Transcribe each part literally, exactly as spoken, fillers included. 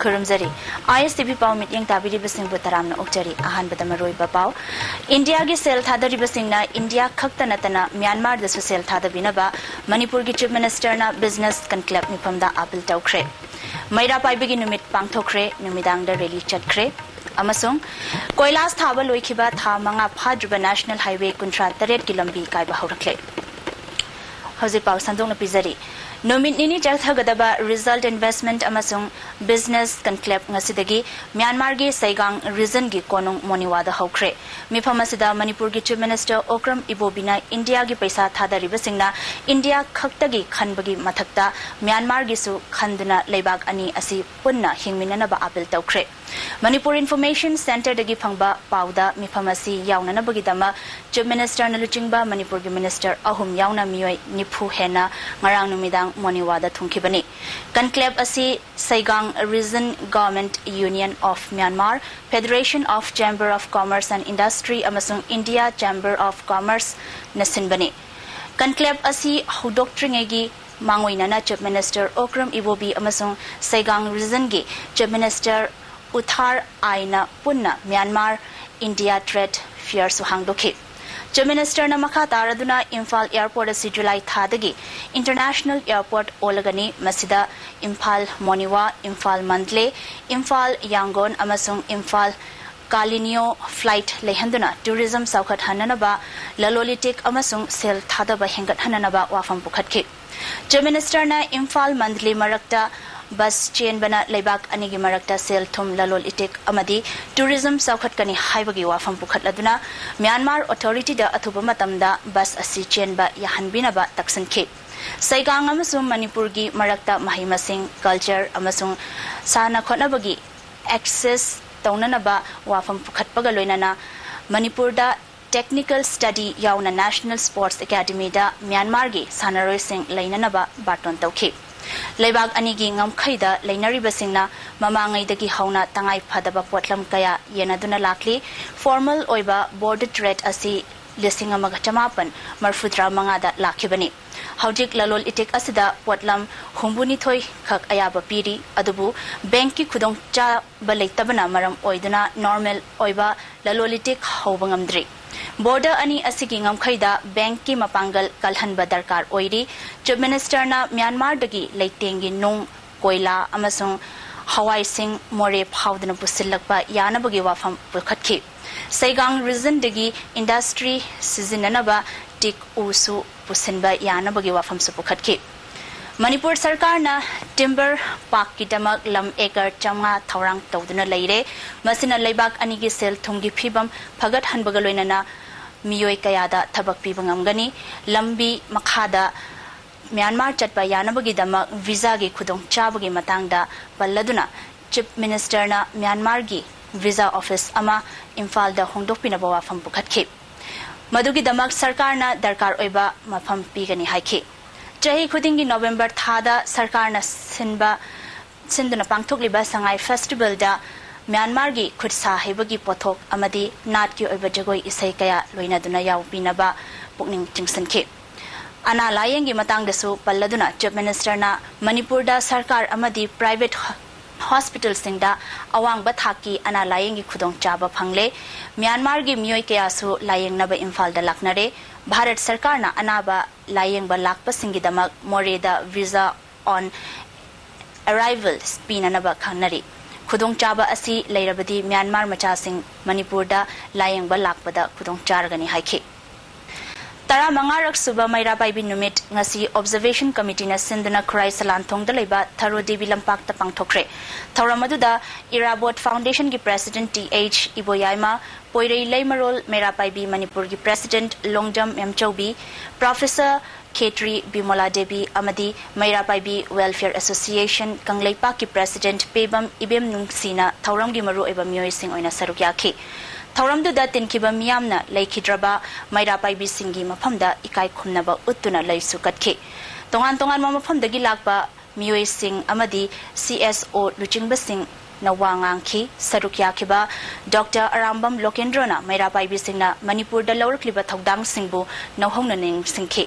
ꯈꯨꯔꯨꯝꯖꯔꯤ꯫ ISTV ꯄꯥꯎ ꯃꯤꯠꯌꯦꯡ ꯇꯥꯕꯤꯔꯤꯕꯁꯤꯡꯕꯨ ꯇꯔꯥꯝꯅ ꯑꯣꯛꯆꯔꯤ꯫ ꯑꯍꯥꯟꯕꯗ ꯃꯔꯨꯑꯣꯏꯕ ꯄꯥꯎ꯫ ꯏꯟꯗꯤꯌꯥꯒꯤ ꯁꯦꯜ ꯊꯥꯗꯔꯤꯕꯁꯤꯡꯅ ꯏꯟꯗꯤꯌꯥ ꯈꯛꯇ ꯅꯠꯇꯅ ꯃ꯭ꯌꯥꯟꯃꯥꯔꯗꯁꯨ ꯁꯦꯜ ꯊꯥꯗꯕꯤꯅꯕ ꯃꯅꯤꯄꯨꯔꯒꯤ Chief Minister ꯅ Business Conclave ꯃꯤꯐꯝꯗ appeal ꯇꯧꯈ꯭ꯔꯦ꯫ ꯃꯩꯔꯥ ꯄꯥꯏꯕꯒꯤ ꯅꯨꯃꯤꯠ ꯄꯥꯡꯊꯣꯛꯈ꯭ꯔꯦ, ꯅꯨꯃꯤꯗꯥꯡꯗ rally ꯆꯠꯈ꯭ꯔꯦ꯫ ꯑꯃꯁꯨꯡ ꯀꯣꯏꯂꯥꯁ ꯊꯥꯕ ꯂꯣꯏꯈꯤꯕ ꯊꯥ ꯃꯉꯥ ꯐꯥꯗ꯭ꯔꯤꯕ National Highway ꯀꯨꯟꯊ꯭ꯔꯥ ꯇꯔꯦꯠꯀꯤ ꯂꯝꯕꯤ ꯀꯥꯏꯕ ꯍꯧꯔꯛꯂꯦ꯫ ꯍꯧꯖꯤꯛ ꯄꯥꯎ ꯁꯟꯗꯣꯛꯅ ꯄꯤꯖꯔꯤ꯫ ꯅꯨꯃꯤꯠ ꯅꯤꯅꯤ ꯆꯠꯊꯒꯗꯕ Result Investment ꯑꯃꯁꯨꯡ Business Conclave ꯉꯁꯤꯗꯒꯤ ꯃ꯭ꯌꯥꯟꯃꯥꯔꯒꯤ ꯁꯩꯒꯥꯡ region ꯒꯤ ꯀꯣꯅꯨꯡ ꯃꯣꯅꯤꯋꯥꯗ ꯍꯧꯈ꯭ꯔꯦ꯫ ꯃꯤꯐꯝ ꯑꯁꯤꯗ ꯃꯅꯤꯄꯨꯔꯒꯤ Chief Minister ꯑꯣꯀ꯭ꯔꯝ ꯏꯕꯣꯕꯤꯅ ꯏꯟꯗꯤꯌꯥꯒꯤ ꯄꯩꯁꯥ ꯊꯥꯗꯔꯤꯕꯁꯤꯡꯅ ꯏꯟꯗꯤꯌꯥ ꯈꯛꯇꯒꯤ ꯈꯟꯕꯒꯤ ꯃꯊꯛꯇ ꯃ꯭ꯌꯥꯟꯃꯥꯔꯒꯤꯁꯨ ꯈꯟꯗꯨꯅ ꯂꯩꯕꯥꯛ ꯑꯅꯤ ꯑꯁꯤ ꯄꯨꯟꯅ ꯍꯤꯡꯃꯤꯟꯅꯅꯕ appeal ꯇꯧꯈ꯭ꯔꯦ꯫ ꯃꯅꯤꯄꯨꯔ Information Centre ꯗꯒꯤ ꯐꯪꯕ ꯄꯥꯎꯗ ꯃꯤꯐꯝ ꯑꯁꯤ ꯌꯥꯎꯅꯅꯕꯒꯤꯗꯃꯛ Chief Minister ꯅ ꯂꯨꯆꯤꯡꯕ ꯃꯅꯤꯄꯨꯔꯒꯤ minister ꯑꯍꯨꯝ ꯌꯥꯎꯅ ꯃꯤꯑꯣꯏ ꯅꯤꯐꯨ ꯍꯦꯟꯅ ꯉꯔꯥꯡ ꯅꯨꯃꯤꯗꯥꯡ ꯃꯣꯅꯤꯋꯥꯗ ꯊꯨꯡꯈꯤꯕꯅꯤ꯫ Conclave ꯑꯁꯤ ꯁꯩꯒꯥꯡ region, Government, Union of Myanmar, Federation of Chamber of Commerce and Industry ꯑꯃꯁꯨꯡ India Chamber of Commerce ꯅ ꯁꯤꯟꯕꯅꯤ꯫ Conclave ꯑꯁꯤ ꯍꯧꯗꯣꯛꯇ꯭ꯔꯤꯉꯩꯒꯤ ꯃꯥꯡꯑꯣꯏꯅꯅ Chief Minister ꯑꯣꯀ꯭ꯔꯝ ꯏꯕꯣꯕꯤ ꯑꯃꯁꯨꯡ ꯁꯩꯒꯥꯡ region ꯒꯤ Chief Minister ꯎꯊꯥꯔ ꯑꯥꯏꯅ ꯄꯨꯟꯅ ꯃ꯭ꯌꯥꯟꯃꯥꯔ ꯏꯟꯗꯤꯌꯥ trade fair ꯁꯨ ꯍꯥꯡꯗꯣꯛꯈꯤ꯫ Chief Minister ꯅ ꯃꯈꯥ ꯇꯥꯔꯗꯨꯅ ꯏꯝꯐꯥꯜ airport ꯑꯁꯤ July ꯊꯥꯗꯒꯤ international airport ꯑꯣꯜꯂꯒꯅꯤ꯫ ꯃꯁꯤꯗ ꯏꯝꯐꯥꯜ ꯃꯣꯅꯤꯋꯥ, ꯏꯝꯐꯥꯜ ꯃꯟꯗꯂꯦ, ꯏꯝꯐꯥꯜ ꯌꯥꯡꯒꯣꯟ ꯑꯃꯁꯨꯡ ꯏꯝꯐꯥꯜ ꯀꯥꯂꯤꯅꯤꯌꯣ flight ꯂꯩꯍꯟꯗꯨꯅ tourism ꯆꯥꯎꯈꯠꯍꯟꯅꯅꯕ, ꯂꯂꯣꯟ ꯏꯇꯤꯛ ꯑꯃꯁꯨꯡ ꯁꯦꯜ ꯊꯥꯗꯕ ꯍꯦꯟꯒꯠꯍꯟꯅꯅꯕ ꯋꯥꯐꯝ ꯄꯨꯈꯠꯈꯤ꯫ Chief Minister ꯅ ꯏꯝꯐꯥꯜ ꯃꯟꯗꯂꯦ ꯃꯔꯛꯇ bus ꯆꯦꯟꯕꯅ ꯂꯩꯕꯥꯛ ꯑꯅꯤꯒꯤ ꯃꯔꯛꯇ ꯁꯦꯜ ꯊꯨꯝ, ꯂꯂꯣꯟ ꯏꯇꯤꯛ ꯑꯃꯗꯤ tourism ꯆꯥꯎꯈꯠꯀꯅꯤ ꯍꯥꯏꯕꯒꯤ ꯋꯥꯐꯝ ꯄꯨꯈꯠꯂꯗꯨꯅ ꯃ꯭ꯌꯥꯟꯃꯥꯔ authority ꯗ ꯑꯊꯨꯕ ꯃꯇꯝꯗ bus ꯑꯁꯤ ꯆꯦꯟꯕ ꯌꯥꯍꯟꯕꯤꯅꯕ ꯇꯛꯁꯤꯟꯈꯤ꯫ ꯁꯩꯒꯥꯡ ꯑꯃꯁꯨꯡ ꯃꯅꯤꯄꯨꯔꯒꯤ ꯃꯔꯛꯇ ꯃꯍꯩ ꯃꯁꯤꯡ, culture ꯑꯃꯁꯨꯡ ꯁꯥꯟꯅ ꯈꯣꯠꯅꯕꯒꯤ access ꯇꯧꯅꯅꯕ ꯋꯥꯐꯝ ꯄꯨꯈꯠꯄꯒ ꯂꯣꯏꯅꯅ ꯃꯅꯤꯄꯨꯔꯗ technical study ꯌꯥꯎꯅ National Sports Academy ꯗ ꯃ꯭ꯌꯥꯟꯃꯥꯔꯒꯤ ꯁꯥꯟꯅꯔꯣꯏꯁꯤꯡ ꯂꯩꯅꯅꯕ ꯕꯥꯔꯇꯣꯟ ꯇꯧꯈꯤ꯫ ꯂꯩꯕꯥꯛ ꯑꯅꯤꯒꯤ ꯉꯝꯈꯩꯗ ꯂꯩꯅꯔꯤꯕꯁꯤꯡꯅ ꯃꯃꯥꯡꯉꯩꯗꯒꯤ ꯍꯧꯅ ꯇꯉꯥꯏ ꯐꯗꯕ ꯄꯣꯠꯂꯝ ꯀꯌꯥ ꯌꯦꯟꯅꯗꯨꯅ ꯂꯥꯛꯂꯤ꯫ Formal ꯑꯣꯏꯕ border trade ꯑꯁꯤ ꯂꯤꯁꯤꯡ ꯑꯃꯒ ꯆꯃꯥꯄꯟ ꯃꯔꯐꯨꯇꯔꯥ ꯃꯉꯥꯗ ꯂꯥꯛꯈꯤꯕꯅꯤ꯫ ꯍꯧꯖꯤꯛ ꯂꯂꯣꯜ ꯏꯇꯤꯛ ꯑꯁꯤꯗ ꯄꯣꯠꯂꯝ ꯍꯨꯝꯐꯨꯅꯤꯊꯣꯏ ꯈꯛ ꯑꯌꯥꯕ ꯄꯤꯔꯤ, ꯑꯗꯨꯕꯨ ꯕꯦꯡꯛꯀꯤ ꯈꯨꯗꯣꯡꯆꯥꯕ ꯂꯩꯇꯕꯅ ꯃꯔꯝ ꯑꯣꯏꯗꯨꯅ ꯅꯣꯔꯃꯦꯜ ꯑꯣꯏꯕ ꯂꯂꯣꯜ ꯏꯇꯤꯛ ꯍꯧꯕ ꯉꯝꯗ꯭ꯔꯤ꯫ ꯕꯣꯔꯗꯔ ꯑꯅꯤ ꯑꯁꯤꯒꯤ ꯉꯝꯈꯩꯗ ꯕꯦꯡꯛꯀꯤ ꯃꯄꯥꯡꯒꯜ ꯀꯜꯍꯟꯕ ꯗꯔꯀꯥꯔ ꯑꯣꯏꯔꯤ꯫ ꯆꯤꯐ ꯃꯤꯅꯤꯁꯇꯔꯅ ꯃ꯭ꯌꯥꯟꯃꯥꯔꯗꯒꯤ ꯂꯩꯇꯦꯡꯒꯤ ꯅꯨꯡ, ꯀꯣꯏꯂꯥ ꯑꯃꯁꯨꯡ ꯍꯋꯥꯏꯁꯤꯡ ꯃꯣꯔꯦ ꯐꯥꯎꯗꯨꯅ ꯄꯨꯁꯤꯜꯂꯛꯄ ꯌꯥꯅꯕꯒꯤ ꯋꯥꯐꯝ ꯄꯨꯈꯠꯈꯤ꯫ ꯁꯩꯒꯥꯡ ꯔꯤꯖꯟꯗꯒꯤ ꯏꯟꯗꯁꯇ꯭ꯔꯤ ꯁꯤꯖꯤꯟꯅꯅꯕ ꯇꯤꯛ ꯎꯁꯨ ꯄꯨꯁꯤꯟꯕ ꯌꯥꯅꯕꯒꯤ ꯋꯥꯐꯝꯁꯨ ꯄꯨꯈꯠꯈꯤ꯫ ꯃꯅꯤꯄꯨꯔ ꯁꯔꯀꯥꯔꯅ ꯇꯤꯝꯕꯔ ꯄꯥꯛꯀꯤꯗꯃꯛ ꯂꯝ ꯑꯦꯀꯔ ꯆꯥꯝꯃꯉꯥ ꯊꯧꯔꯥꯡ ꯇꯧꯗꯨꯅ ꯂꯩꯔꯦ꯫ ꯃꯁꯤꯅ ꯂꯩꯕꯥꯛ ꯑꯅꯤꯒꯤ ꯁꯦꯜ ꯊꯨꯝꯒꯤ ꯐꯤꯕꯝ ꯐꯒꯠꯍꯟꯕꯒ ꯂꯣꯏꯅꯅ ꯃꯤꯑꯣꯏ ꯀꯌꯥꯗ ꯊꯕꯛ ꯄꯤꯕ ꯉꯝꯒꯅꯤ꯫ ꯂꯝꯕꯤ ꯃꯈꯥꯗ ꯃ꯭ꯌꯥꯟꯃꯥꯔ ꯆꯠꯄ ꯌꯥꯅꯕꯒꯤꯗꯃꯛ ꯚꯤꯖꯥꯒꯤ ꯈꯨꯗꯣꯡꯆꯥꯕꯒꯤ ꯃꯇꯥꯡꯗ ꯄꯜꯂꯗꯨꯅ ꯆꯤꯐ ꯃꯤꯅꯤꯁꯇꯔꯅ ꯃ꯭ꯌꯥꯟꯃꯥꯔꯒꯤ ꯚꯤꯖꯥ ꯑꯣꯐꯤꯁ ꯑꯃ ꯏꯝꯐꯥꯜꯗ ꯍꯣꯡꯗꯣꯛꯄꯤꯅꯕ ꯋꯥꯐꯝ ꯄꯨꯈꯠꯈꯤ꯫ ꯃꯗꯨꯒꯤꯗꯃꯛ ꯁꯔꯀꯥꯔꯅ ꯗꯔꯀꯥꯔ ꯑꯣꯏꯕ ꯃꯐꯝ ꯄꯤꯒꯅꯤ ꯍꯥꯏꯈꯤ꯫ ꯆꯍꯤ ꯈꯨꯗꯤꯡꯒꯤ ꯅꯣꯕꯦꯝꯕꯔ ꯊꯥꯗ ꯁꯔꯀꯥꯔꯅ ꯁꯤꯟꯕ ꯁꯤꯟꯗꯨꯅ ꯄꯥꯡꯊꯣꯛꯂꯤꯕ ꯁꯉꯥꯏ ꯐꯦꯁꯇꯤꯚꯦꯜꯗ ꯃ꯭ꯌꯥꯟꯃꯥꯔꯒꯤ ꯈꯨꯠꯁꯥ ꯍꯩꯕꯒꯤ ꯄꯣꯠꯊꯣꯛ ꯑꯃꯗꯤ ꯅꯥꯠꯀꯤ ꯑꯣꯏꯕ ꯖꯒꯣꯏ ꯏꯁꯩ ꯀꯌꯥ ꯂꯣꯏꯅꯗꯨꯅ ꯌꯥꯎꯕꯤꯅꯕ ꯄꯨꯛꯅꯤꯡ ꯆꯤꯡꯁꯤꯟꯈꯤ꯫ ꯑꯅꯥ ꯂꯥꯌꯦꯡꯒꯤ ꯃꯇꯥꯡꯗꯁꯨ ꯄꯜꯂꯗꯨꯅ ꯆꯤꯐ ꯃꯤꯅꯤꯁꯇꯔꯅ ꯃꯅꯤꯄꯨꯔꯗ ꯁꯔꯀꯥꯔ ꯑꯃꯗꯤ ꯄ꯭ꯔꯥꯏꯚꯦꯠ ꯍꯣ-, ꯍꯣꯁꯄꯤꯇꯥꯜꯁꯤꯡꯗ ꯑꯋꯥꯡꯕ ꯊꯥꯛꯀꯤ ꯑꯅꯥ ꯂꯥꯌꯦꯡꯒꯤ ꯈꯨꯗꯣꯡꯆꯥꯕ ꯐꯪꯂꯦ꯫ ꯃ꯭ꯌꯥꯟꯃꯥꯔꯒꯤ ꯃꯤꯑꯣꯏ ꯀꯌꯥꯁꯨ ꯂꯥꯌꯦꯡꯅꯕ ꯏꯝꯐꯥꯜꯗ ꯂꯥꯛꯅꯔꯦ꯫ ꯚꯥꯔꯠ ꯁꯔꯀꯥꯔꯅ ꯑꯅꯥꯕ ꯂꯥꯌꯦꯡꯕ ꯂꯥꯛꯄꯁꯤꯡꯒꯤꯗꯃꯛ ꯃꯣꯔꯦꯗ ꯚꯤꯖꯥ ꯑꯣꯟ ꯑꯔꯥꯏꯚꯜꯁ ꯄꯤꯅꯅꯕ ꯈꯟꯅꯔꯤ꯫ ꯈꯨꯗꯣꯡꯆꯥꯕ ꯑꯁꯤ ꯂꯩꯔꯕꯗꯤ ꯃ꯭ꯌꯥꯟꯃꯥꯔ ꯃꯆꯥꯁꯤꯡ ꯃꯅꯤꯄꯨꯔꯗ ꯂꯥꯌꯦꯡꯕ ꯂꯥꯛꯄꯗ ꯈꯨꯗꯣꯡꯆꯥꯔꯒꯅꯤ ꯍꯥꯏꯈꯤ꯫ ꯇꯔꯥꯃꯉꯥꯔꯛ ꯁꯨꯕ ꯃꯩꯔꯥ ꯄꯥꯏꯕꯤ ꯅꯨꯃꯤꯠ ꯉꯁꯤ ꯑꯣꯕꯖꯔꯕꯦꯁꯟ ꯀꯃꯤꯇꯤꯅ ꯁꯤꯟꯗꯨꯅ ꯈꯨꯔꯥꯏ ꯁꯂꯥꯟꯊꯣꯡꯗ ꯂꯩꯕ ꯊꯔꯣ ꯗꯦꯕꯤ ꯂꯝꯄꯥꯛꯇ ꯄꯥꯡꯊꯣꯛꯈ꯭ꯔꯦ꯫ ꯊꯧꯔꯝ ꯑꯗꯨꯗ ꯏꯔꯥꯕꯣꯠ ꯐꯥꯎꯟꯗꯦꯁꯟꯒꯤ ꯄ꯭ꯔꯦꯁꯤꯗꯦꯟꯠ ꯇꯤ ꯑꯩꯆ ꯏꯕꯣꯌꯥꯏꯃ, ꯄꯣꯏꯔꯩ ꯂꯩꯃꯔꯣꯜ ꯃꯩꯔꯥ ꯄꯥꯏꯕꯤ ꯃꯅꯤꯄꯨꯔꯒꯤ ꯄ꯭ꯔꯦꯁꯤꯗꯦꯟꯠ ꯂꯣꯡꯖꯝ ꯃꯦꯝꯆꯧꯕꯤ, ꯄ꯭ꯔꯣꯐꯦꯁꯔ ꯈꯦꯇ꯭ꯔꯤ ꯕꯤꯃꯣꯂꯥ ꯗꯦꯕꯤ ꯑꯃꯗꯤ ꯃꯩꯔꯥ ꯄꯥꯏꯕꯤ ꯋꯦꯜꯐꯤꯌꯔ ꯑꯦꯁꯣꯁꯤꯌꯦꯁꯟ ꯀꯪꯂꯩꯄꯥꯛꯀꯤ ꯄ꯭ꯔꯦꯁꯤꯗꯦꯟꯠ ꯄꯦꯕꯝ ꯏꯕꯦꯝ ꯅꯨꯡꯁꯤꯅ ꯊꯧꯔꯝꯒꯤ ꯃꯔꯨꯑꯣꯏꯕ ꯃꯤꯑꯣꯏꯁꯤꯡ ꯑꯣꯏꯅ ꯁꯔꯨꯛ ꯌꯥꯈꯤ꯫ ꯊꯧꯔꯝꯗꯨꯗ ꯇꯤꯟꯈꯤꯕ ꯃꯤꯌꯥꯝꯅ ꯂꯩꯈꯤꯗ꯭ꯔꯕ ꯃꯩꯔꯥ ꯄꯥꯏꯕꯤꯁꯤꯡꯒꯤ ꯃꯐꯝꯗ ꯏꯀꯥꯏ ꯈꯨꯝꯅꯕ ꯎꯠꯇꯨꯅ ꯂꯩꯁꯨ ꯀꯠꯈꯤ꯫ ꯇꯣꯉꯥꯟ ꯇꯣꯉꯥꯟꯕ ꯃꯐꯝꯗꯒꯤ ꯂꯥꯛꯄ ꯃꯤꯑꯣꯏꯁꯤꯡ ꯑꯃꯗꯤ ꯁꯤ ꯑꯦꯁ ꯑꯣ ꯂꯨꯆꯤꯡꯕꯁꯤꯡ ꯅ ꯋꯥ ꯉꯥꯡꯈꯤ꯫ ꯁꯔꯨꯛ ꯌꯥꯈꯤꯕ ꯗꯣꯛꯇꯔ ꯑꯔꯥꯝꯕꯝ ꯂꯣꯀꯦꯟꯗ꯭ꯔꯣꯅ ꯃꯩꯔꯥ ꯄꯥꯏꯕꯤꯁꯤꯡꯅ ꯃꯅꯤꯄꯨꯔꯗ ꯂꯧꯔꯛꯂꯤꯕ ꯊꯧꯗꯥꯡꯁꯤꯡꯕꯨ ꯅꯧꯍꯧꯅ ꯅꯤꯡꯁꯤꯡꯈꯤ꯫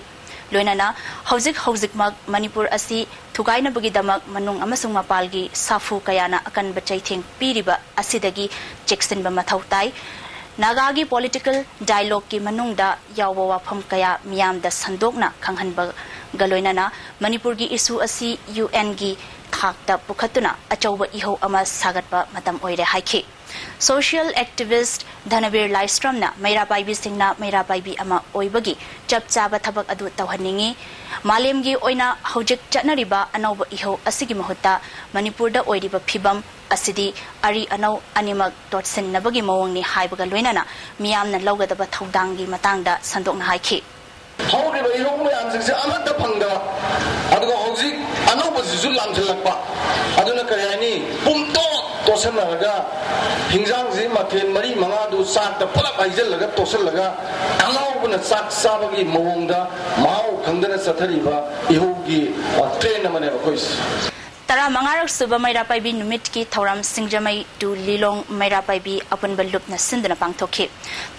ꯂꯣꯏꯅꯅ ꯍꯧꯖꯤꯛ ꯍꯧꯖꯤꯛꯃꯛ ꯃꯅꯤꯄꯨꯔ ꯑꯁꯤ ꯊꯨꯒꯥꯏꯅꯕꯒꯤꯗꯃꯛ ꯃꯅꯨꯡ ꯑꯃꯁꯨꯡ ꯃꯄꯥꯜꯒꯤ ꯁꯥꯐꯨ ꯀꯌꯥꯅ ꯑꯀꯟꯕ ꯆꯩꯊꯦꯡ ꯄꯤꯔꯤꯕ ꯑꯁꯤꯗꯒꯤ ꯆꯦꯛꯁꯤꯟꯕ ꯃꯊꯧ ꯇꯥꯏ꯫ ꯅꯥꯒꯥꯒꯤ ꯄꯣꯂꯤꯇꯤꯀꯦꯜ ꯗꯥꯏꯂꯣꯒꯀꯤ ꯃꯅꯨꯡꯗ ꯌꯥꯎꯕ ꯋꯥꯐꯝ ꯀꯌꯥ ꯃꯤꯌꯥꯝꯗ ꯁꯟꯗꯣꯛꯅ ꯈꯪꯍꯟꯕꯒ ꯂꯣꯏꯅꯅ ꯃꯅꯤꯄꯨꯔꯒꯤ ꯏꯁꯨ ꯑꯁꯤ ꯌꯨ ꯑꯦꯟꯒꯤ ꯊꯥꯛꯇ ꯄꯨꯈꯠꯇꯨꯅ ꯑꯆꯧꯕ ꯏꯍꯧ ꯑꯃ ꯁꯥꯒꯠꯄ ꯃꯇꯝ ꯑꯣꯏꯔꯦ ꯍꯥꯏꯈꯤ꯫ ꯁꯣꯁꯤꯌꯦꯜ ꯑꯦꯛꯇꯤꯚꯤꯁ꯭ꯠ ꯙꯅꯕꯤꯔ ꯂꯥꯏꯁ꯭ꯔꯝꯅ ꯃꯩꯔꯥ ꯄꯥꯏꯕꯤꯁꯤꯡꯅ ꯃꯩꯔꯥ ꯄꯥꯏꯕꯤ ꯑꯃ ꯑꯣꯏꯕꯒꯤ ꯆꯞ ꯆꯥꯕ ꯊꯕꯛ ꯑꯗꯨ ꯇꯧꯍꯟꯅꯤꯡꯏ꯫ ꯃꯥꯂꯦꯝꯒꯤ ꯑꯣꯏꯅ ꯍꯧꯖꯤꯛ ꯆꯠꯅꯔꯤꯕ ꯑꯅꯧꯕ ꯏꯍꯧ ꯑꯁꯤꯒꯤ ꯃꯍꯨꯠꯇ ꯃꯅꯤꯄꯨꯔꯗ ꯑꯣꯏꯔꯤꯕ ꯐꯤꯕꯝ ꯑꯁꯤꯗꯤ ꯑꯔꯤ ꯑꯅꯧ ꯑꯅꯤꯃꯛ ꯇꯣꯠꯁꯤꯟꯅꯕꯒꯤ ꯃꯑꯣꯡꯅꯤ ꯍꯥꯏꯕꯒ ꯂꯣꯏꯅꯅ ꯃꯤꯌꯥꯝꯅ ꯂꯧꯒꯗꯕ ꯊꯧꯗꯥꯡꯒꯤ ꯃꯇꯥꯡꯗ ꯁꯟꯗꯣꯛꯅ ꯍꯥꯏꯈꯤ꯫ ꯍꯧꯈ꯭ꯔꯤꯕ ꯏꯍꯧ ꯃꯌꯥꯝꯁꯤꯡꯁꯦ ꯑꯃꯠꯇ ꯐꯪꯗꯕ, ꯑꯗꯨꯒ ꯍꯧꯖꯤꯛ ꯑꯅꯧꯕꯁꯤꯁꯨ ꯂꯥꯝꯁꯤꯜꯂꯛꯄ, ꯑꯗꯨꯅ ꯀꯔꯤ ꯍꯥꯏꯅꯤ, ꯄꯨꯝꯇꯣꯠ ꯇꯣꯠꯁꯟꯅꯔꯒ ꯍꯤꯟꯖꯥꯡꯁꯤ ꯃꯊꯦꯜ ꯃꯔꯤ ꯃꯉꯥꯗꯨ ꯆꯥꯛꯇ ꯄꯨꯂꯞ ꯍꯩꯖꯤꯜꯂꯒ ꯇꯣꯠꯁꯤꯜꯂꯒ ꯑꯉꯥꯎꯕꯅ ꯆꯥꯛ ꯆꯥꯕꯒꯤ ꯃꯑꯣꯡꯗ ꯃꯍꯥꯎ ꯈꯪꯗꯅ ꯆꯠꯊꯔꯤꯕ ꯏꯍꯧꯒꯤ, ꯑ, ꯇ꯭ꯔꯦꯟ ꯑꯃꯅꯦꯕ ꯑꯩꯈꯣꯏꯁꯦ꯫ ꯇꯔꯥꯃꯉꯥꯔꯛ ꯁꯨꯕ ꯃꯩꯔꯥ ꯄꯥꯏꯕꯤ ꯅꯨꯃꯤꯠꯀꯤ ꯊꯧꯔꯝ ꯁꯤꯡꯖꯃꯩ ꯇꯨ ꯂꯤꯂꯣꯡ ꯃꯩꯔꯥ ꯄꯥꯏꯕꯤ ꯑꯄꯨꯟꯕ ꯂꯨꯞꯅ ꯁꯤꯟꯗꯨꯅ ꯄꯥꯡꯊꯣꯛꯈꯤ꯫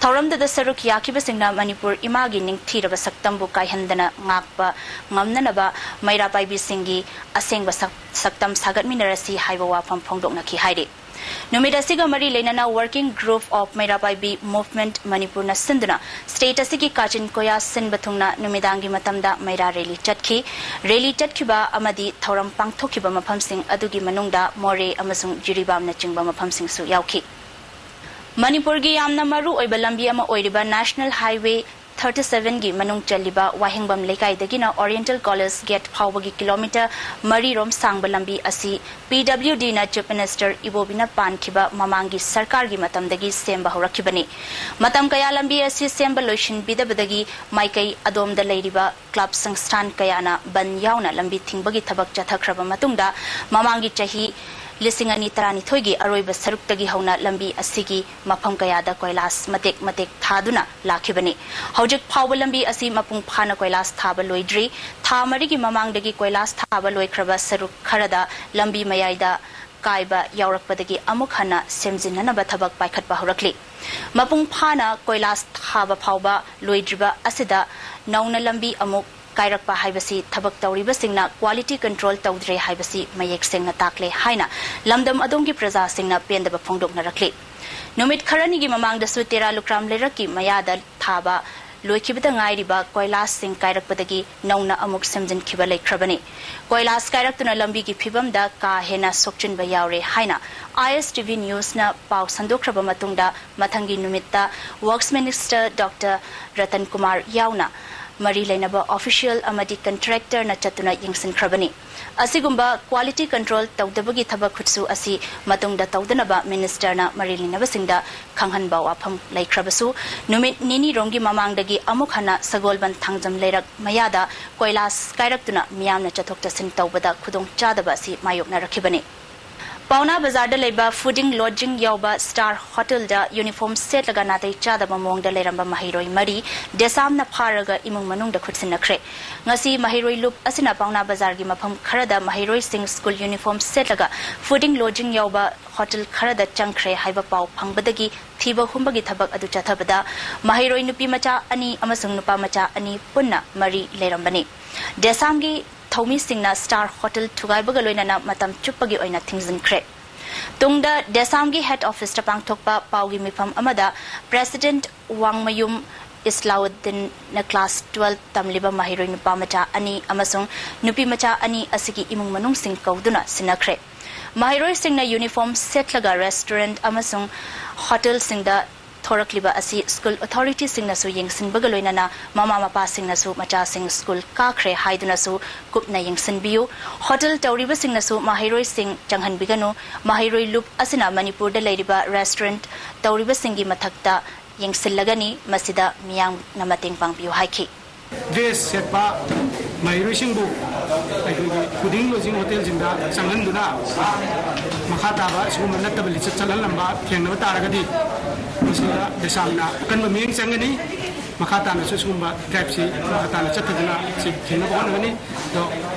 ꯊꯧꯔꯝꯗꯨꯗ ꯁꯔꯨꯛ ꯌꯥꯈꯤꯕꯁꯤꯡꯅ ꯃꯅꯤꯄꯨꯔ ꯏꯃꯥꯒꯤ ꯅꯤꯡꯊꯤꯔꯕ ꯁꯛꯇꯝꯕꯨ ꯀꯥꯏꯍꯟꯗꯅ ꯉꯥꯛꯄ ꯉꯝꯅꯅꯕ ꯃꯩꯔꯥ ꯄꯥꯏꯕꯤꯁꯤꯡꯒꯤ ꯑꯁꯦꯡꯕ ꯁꯛ-, ꯁꯛꯇꯝ ꯁꯥꯒꯠꯃꯤꯟꯅꯔꯁꯤ ꯍꯥꯏꯕ ꯋꯥꯐꯝ ꯐꯣꯡꯗꯣꯛꯅꯈꯤ ꯍꯥꯏꯔꯤ꯫ ꯅꯨꯃꯤꯠ ꯑꯁꯤꯒ ꯃꯔꯤ ꯂꯩꯅꯅ Working Group of ꯃꯩꯔꯥ ꯄꯥꯏꯕꯤ Movement ꯃꯅꯤꯄꯨꯔꯅ ꯁꯤꯟꯗꯨꯅ state ꯑꯁꯤꯒꯤ ꯀꯥꯆꯤꯟ ꯀꯣꯌꯥ ꯁꯤꯟꯕ ꯊꯨꯡꯅ ꯅꯨꯃꯤꯗꯥꯡꯒꯤ ꯃꯇꯝꯗ ꯃꯩꯔꯥ rally ꯆꯠꯈꯤ꯫ Rally ꯆꯠꯈꯤꯕ ꯑꯃꯗꯤ ꯊꯧꯔꯝ ꯄꯥꯡꯊꯣꯛꯈꯤꯕ ꯃꯐꯝꯁꯤꯡ ꯑꯗꯨꯒꯤ ꯃꯅꯨꯡꯗ ꯃꯣꯔꯦ ꯑꯃꯁꯨꯡ ꯖꯤꯔꯤꯕꯥꯝꯅꯆꯤꯡꯕ ꯃꯐꯝꯁꯤꯡꯁꯨ ꯌꯥꯎꯈꯤ꯫ ꯃꯅꯤꯄꯨꯔꯒꯤ ꯌꯥꯝꯅ ꯃꯔꯨ ꯑꯣꯏꯕ ꯂꯝꯕꯤ ꯑꯃ ꯑꯣꯏꯔꯤꯕ National Highway thirty seven ꯒꯤ ꯃꯅꯨꯡ ꯆꯜꯂꯤꯕ ꯋꯥꯍꯦꯡꯕꯝ ꯂꯩꯀꯥꯏꯗꯒꯤꯅ Oriental College gate ꯐꯥꯎꯕꯒꯤ kilometre ꯃꯔꯤ ꯔꯣꯝ ꯁꯥꯡꯕ ꯂꯝꯕꯤ ꯑꯁꯤ P W D ꯅ Chief Minister ꯏꯕꯣꯕꯤꯅ ꯄꯥꯟꯈꯤꯕ ꯃꯃꯥꯡꯒꯤ ꯁꯔꯀꯥꯔꯒꯤ ꯃꯇꯝꯗꯒꯤ ꯁꯦꯝꯕ ꯍꯧꯔꯛꯈꯤꯕꯅꯤ꯫ ꯃꯇꯝ ꯀꯌꯥ ꯂꯝꯕꯤ ꯑꯁꯤ ꯁꯦꯝꯕ ꯂꯣꯏꯁꯤꯟꯕꯤꯗꯕꯗꯒꯤ ꯃꯥꯏꯀꯩ ꯑꯗꯣꯝꯗ ꯂꯩꯔꯤꯕ club ꯁꯪꯁꯊꯥꯟ ꯀꯌꯥꯅ ꯕꯟ ꯌꯥꯎꯅ ꯂꯝꯕꯤ ꯊꯤꯡꯕꯒꯤ ꯊꯕꯛ ꯆꯠꯊꯈ꯭ꯔꯕ ꯃꯇꯨꯡꯗ ꯃꯃꯥꯡꯒꯤ ꯆꯍꯤ ꯂꯤꯁꯤꯡ ꯑꯅꯤ ꯇꯔꯥꯅꯤꯊꯣꯏꯒꯤ ꯑꯔꯣꯏꯕ ꯁꯔꯨꯛꯇꯒꯤ ꯍꯧꯅ ꯂꯝꯕꯤ ꯑꯁꯤꯒꯤ ꯃꯐꯝ ꯀꯌꯥꯗ ꯀꯣꯏꯂꯥꯁ ꯃꯇꯦꯛ ꯃꯇꯦꯛ ꯊꯥꯗꯨꯅ ꯂꯥꯛꯈꯤꯕꯅꯤ꯫ ꯍꯧꯖꯤꯛ ꯐꯥꯎꯕ ꯂꯝꯕꯤ ꯑꯁꯤ ꯃꯄꯨꯡ ꯐꯥꯅ ꯀꯣꯏꯂꯥꯁ ꯊꯥꯕ ꯂꯣꯏꯗ꯭ꯔꯤ꯫ ꯊꯥ ꯃꯔꯤꯒꯤ ꯃꯃꯥꯡꯗꯒꯤ ꯀꯣꯏꯂꯥꯁ ꯊꯥꯕ ꯂꯣꯏꯈ꯭ꯔꯕ ꯁꯔꯨꯛ ꯈꯔꯗ ꯂꯝꯕꯤ ꯃꯌꯥꯏꯗ ꯀꯥꯏꯕ ꯌꯥꯎꯔꯛꯄꯗꯒꯤ ꯑꯃꯨꯛ ꯍꯟꯅ ꯁꯦꯝꯖꯤꯟꯅꯅꯕ ꯊꯕꯛ ꯄꯥꯏꯈꯠꯄ ꯍꯧꯔꯛꯂꯤ꯫ ꯃꯄꯨꯡ ꯐꯥꯅ ꯀꯣꯏꯂꯥꯁ ꯊꯥꯕ ꯐꯥꯎꯕ ꯂꯣꯏꯗ꯭ꯔꯤꯕ ꯑꯁꯤꯗ ꯅꯧꯅ ꯂꯝꯕꯤ ꯑꯃꯨꯛ ꯀꯥꯏꯔꯛꯄ ꯍꯥꯏꯕꯁꯤ ꯊꯕꯛ ꯇꯧꯔꯤꯕꯁꯤꯡꯅ quality control ꯇꯧꯗ꯭ꯔꯦ ꯍꯥꯏꯕꯁꯤ ꯃꯌꯦꯛ ꯁꯦꯡꯅ ꯇꯥꯛꯂꯦ ꯍꯥꯏꯅ ꯂꯝꯗꯝ ꯑꯗꯣꯝꯒꯤ ꯄ꯭ꯔꯖꯥꯁꯤꯡꯅ ꯄꯦꯟꯗꯕ ꯐꯣꯡꯗꯣꯛꯅꯔꯛꯂꯤ꯫ ꯅꯨꯃꯤꯠ ꯈꯔꯅꯤꯒꯤ ꯃꯃꯥꯡꯗꯁꯨ ꯇꯦꯔꯥ ꯂꯨꯀ꯭ꯔꯥꯝ ꯂꯩꯔꯛꯀꯤ ꯃꯌꯥꯗ ꯊꯥꯕ ꯂꯣꯏꯈꯤꯕꯗ ꯉꯥꯏꯔꯤꯕ ꯀꯣꯏꯂꯥꯁꯁꯤꯡ ꯀꯥꯏꯔꯛꯄꯗꯒꯤ ꯅꯧꯅ ꯑꯃꯨꯛ ꯁꯦꯝꯖꯤꯟꯈꯤꯕ ꯂꯩꯈ꯭ꯔꯕꯅꯤ꯫ ꯀꯣꯏꯂꯥꯁ ꯀꯥꯏꯔꯛꯇꯨꯅ ꯂꯝꯕꯤꯒꯤ ꯐꯤꯕꯝꯗ ꯀꯥ ꯍꯦꯟꯅ ꯁꯣꯛꯆꯤꯟꯕ ꯌꯥꯎꯔꯦ ꯍꯥꯏꯅ I S T V Newsꯅ ꯄꯥꯎ ꯁꯟꯗꯣꯛꯈ꯭ꯔꯕ ꯃꯇꯨꯡꯗ, ꯃꯊꯪꯒꯤ ꯅꯨꯃꯤꯠꯇ Works Minister Doctor Ratan Kumar ꯌꯥꯎꯅ ꯃꯔꯤ ꯂꯩꯅꯕ official ꯑꯃꯗꯤ contractorꯅ ꯆꯠꯇꯨꯅ ꯌꯦꯡꯁꯤꯟꯈ꯭ꯔꯕꯅꯤ꯫ ꯑꯁꯤꯒꯨꯝꯕ quality control ꯇꯧꯗꯕꯒꯤ ꯊꯕꯛ ꯈꯨꯠꯁꯨ ꯑꯁꯤ ꯃꯇꯨꯡꯗ ꯇꯧꯗꯅꯕ ministerꯅ ꯃꯔꯤ ꯂꯩꯅꯕꯁꯤꯡꯗ ꯈꯪꯍꯟꯕ ꯋꯥꯐꯝ ꯂꯩꯈ꯭ꯔꯕꯁꯨ, ꯅꯨꯃꯤꯠ ꯅꯤꯅꯤꯔꯣꯝꯒꯤ ꯃꯃꯥꯡꯗꯒꯤ ꯑꯃꯨꯛ ꯍꯟꯅ ꯁꯒꯣꯜꯕꯟ ꯊꯥꯡꯖꯝ ꯂꯩꯔꯛ ꯃꯌꯥꯗ ꯀꯣꯏꯂꯥꯁ ꯀꯥꯏꯔꯛꯇꯨꯅ ꯃꯤꯌꯥꯝꯅ ꯆꯠꯊꯣꯛ ꯆꯠꯁꯤꯟ ꯇꯧꯕꯗ ꯈꯨꯗꯣꯡꯆꯥꯗꯕ ꯑꯁꯤ ꯃꯥꯌꯣꯛꯅꯔꯛꯈꯤꯕꯅꯤ꯫ ꯄꯥꯎꯅꯥ ꯕꯖꯥꯔꯗ ꯂꯩꯕ fooding lodging ꯌꯥꯎꯕ Star Hotelꯗ uniform ꯁꯦꯠꯂꯒ ꯅꯥꯇꯩ ꯆꯥꯗꯕ ꯃꯑꯣꯡꯗ ꯂꯩꯔꯝꯕ ꯃꯍꯩꯔꯣꯏ ꯃꯔꯤ DESAMꯅ ꯐꯥꯔꯒ ꯏꯃꯨꯡ ꯃꯅꯨꯡꯗ ꯈꯨꯠꯁꯤꯟꯅꯈ꯭ꯔꯦ꯫ ꯉꯁꯤ ꯃꯍꯩꯔꯣꯏ ꯂꯨꯞ ꯑꯁꯤꯅ ꯄꯥꯎꯅꯥ ꯕꯖꯥꯔꯒꯤ ꯃꯐꯝ ꯈꯔꯗ ꯃꯍꯩꯔꯣꯏꯁꯤꯡ school uniform ꯁꯦꯠꯂꯒ fooding lodging ꯌꯥꯎꯕ hotel ꯈꯔꯗ ꯆꯪꯈ꯭ꯔꯦ ꯍꯥꯏꯕ ꯄꯥꯎ ꯐꯪꯕꯗꯒꯤ ꯊꯤꯕ ꯍꯨꯝꯕꯒꯤ ꯊꯕꯛ ꯑꯗꯨ ꯆꯠꯊꯕꯗ ꯃꯍꯩꯔꯣꯏ ꯅꯨꯄꯤ ꯃꯆꯥ ꯑꯅꯤ ꯑꯃꯁꯨꯡ ꯅꯨꯄꯥ ꯃꯆꯥ ꯑꯅꯤ ꯄꯨꯟꯅ ꯃꯔꯤ ꯂꯩꯔꯝꯕꯅꯤ꯫ DESAMꯒꯤ ꯊꯧꯃꯤꯁꯤꯡꯅ Star Hotel ꯊꯨꯒꯥꯏꯕꯒ ꯂꯣꯏꯅꯅ ꯃꯇꯝ ꯆꯨꯞꯄꯒꯤ ꯑꯣꯏꯅ ꯊꯤꯡꯖꯤꯟꯈ꯭ꯔꯦ꯫ ꯇꯨꯡꯗ DESAMꯒꯤ head officeꯇ ꯄꯥꯡꯊꯣꯛꯄ ꯄꯥꯎꯒꯤ ꯃꯤꯐꯝ ꯑꯃꯗ President ꯋꯥꯡꯃꯌꯨꯝ ꯏꯁꯂꯥꯎꯗꯤꯟꯅ class twelve ꯇꯝꯂꯤꯕ ꯃꯍꯩꯔꯣꯏ ꯅꯨꯄꯥ ꯃꯆꯥ ꯑꯅꯤ ꯑꯃꯁꯨꯡ ꯅꯨꯄꯤ ꯃꯆꯥ ꯑꯅꯤ ꯑꯁꯤꯒꯤ ꯏꯃꯨꯡ ꯃꯅꯨꯡꯁꯤꯡ ꯀꯧꯗꯨꯅ ꯁꯤꯟꯅꯈ꯭ꯔꯦ꯫ ꯃꯍꯩꯔꯣꯏꯁꯤꯡꯅ uniform ꯁꯦꯠꯂꯒ restaurant ꯑꯃꯁꯨꯡ hotelꯁꯤꯡꯗ ꯊꯣꯔꯛꯂꯤꯕ ꯑꯁꯤ school authorityꯁꯤꯡꯅꯁꯨ ꯌꯦꯡꯁꯤꯟꯕꯒ ꯂꯣꯏꯅꯅ ꯃꯃꯥ ꯃꯄꯥꯁꯤꯡꯅꯁꯨ ꯃꯆꯥꯁꯤꯡ school ꯀꯥꯈ꯭ꯔꯦ ꯍꯥꯏꯗꯨꯅꯁꯨ ꯀꯨꯞꯅ ꯌꯦꯡꯁꯤꯟꯕꯤꯌꯨ꯫ Hotel ꯇꯧꯔꯤꯕꯁꯤꯡꯅꯁꯨ ꯃꯍꯩꯔꯣꯏꯁꯤꯡ ꯆꯪꯍꯟꯕꯤꯒꯅꯨ꯫ ꯃꯍꯩꯔꯣꯏ ꯂꯨꯞ ꯑꯁꯤꯅ ꯃꯅꯤꯄꯨꯔꯗ ꯂꯩꯔꯤꯕ restaurant ꯇꯧꯔꯤꯕꯁꯤꯡꯒꯤ ꯃꯊꯛꯇ ꯌꯦꯡꯁꯤꯜꯂꯒꯅꯤ, ꯃꯁꯤꯗ ꯃꯤꯌꯥꯝꯅ ꯃꯇꯦꯡ ꯄꯥꯡꯕꯤꯌꯨ ꯍꯥꯏꯈꯤ꯫ Dress ꯁꯦꯠꯄ ꯃꯍꯩꯔꯣꯏꯁꯤꯡꯕꯨ ꯑꯩꯈꯣꯏꯒꯤ fooding lodging hotelꯁꯤꯡꯗ ꯆꯪꯍꯟꯗꯨꯅ ꯃꯈꯥ ꯇꯥꯕ ꯁꯤꯒꯨꯝꯕ ꯅꯠꯇꯕ ꯂꯤꯆꯠ ꯆꯠꯍꯜꯂꯝꯕ ꯊꯦꯡꯅꯕ ꯇꯥꯔꯒꯗꯤ, ꯃꯁꯤꯗ DESAMꯅ ꯑꯀꯟꯕ ꯃꯤꯠꯌꯦꯡ ꯆꯪꯒꯅꯤ꯫ ꯃꯈꯥ ꯇꯥꯅꯁꯨ ꯁꯤꯒꯨꯝꯕ typeꯁꯤ ꯃꯈꯥ ꯇꯥꯅ ꯆꯠꯊꯗꯨꯅ ꯁꯤ ꯊꯤꯡꯅꯕ ꯍꯣꯠꯅꯒꯅꯤ꯫ ꯑꯗꯣ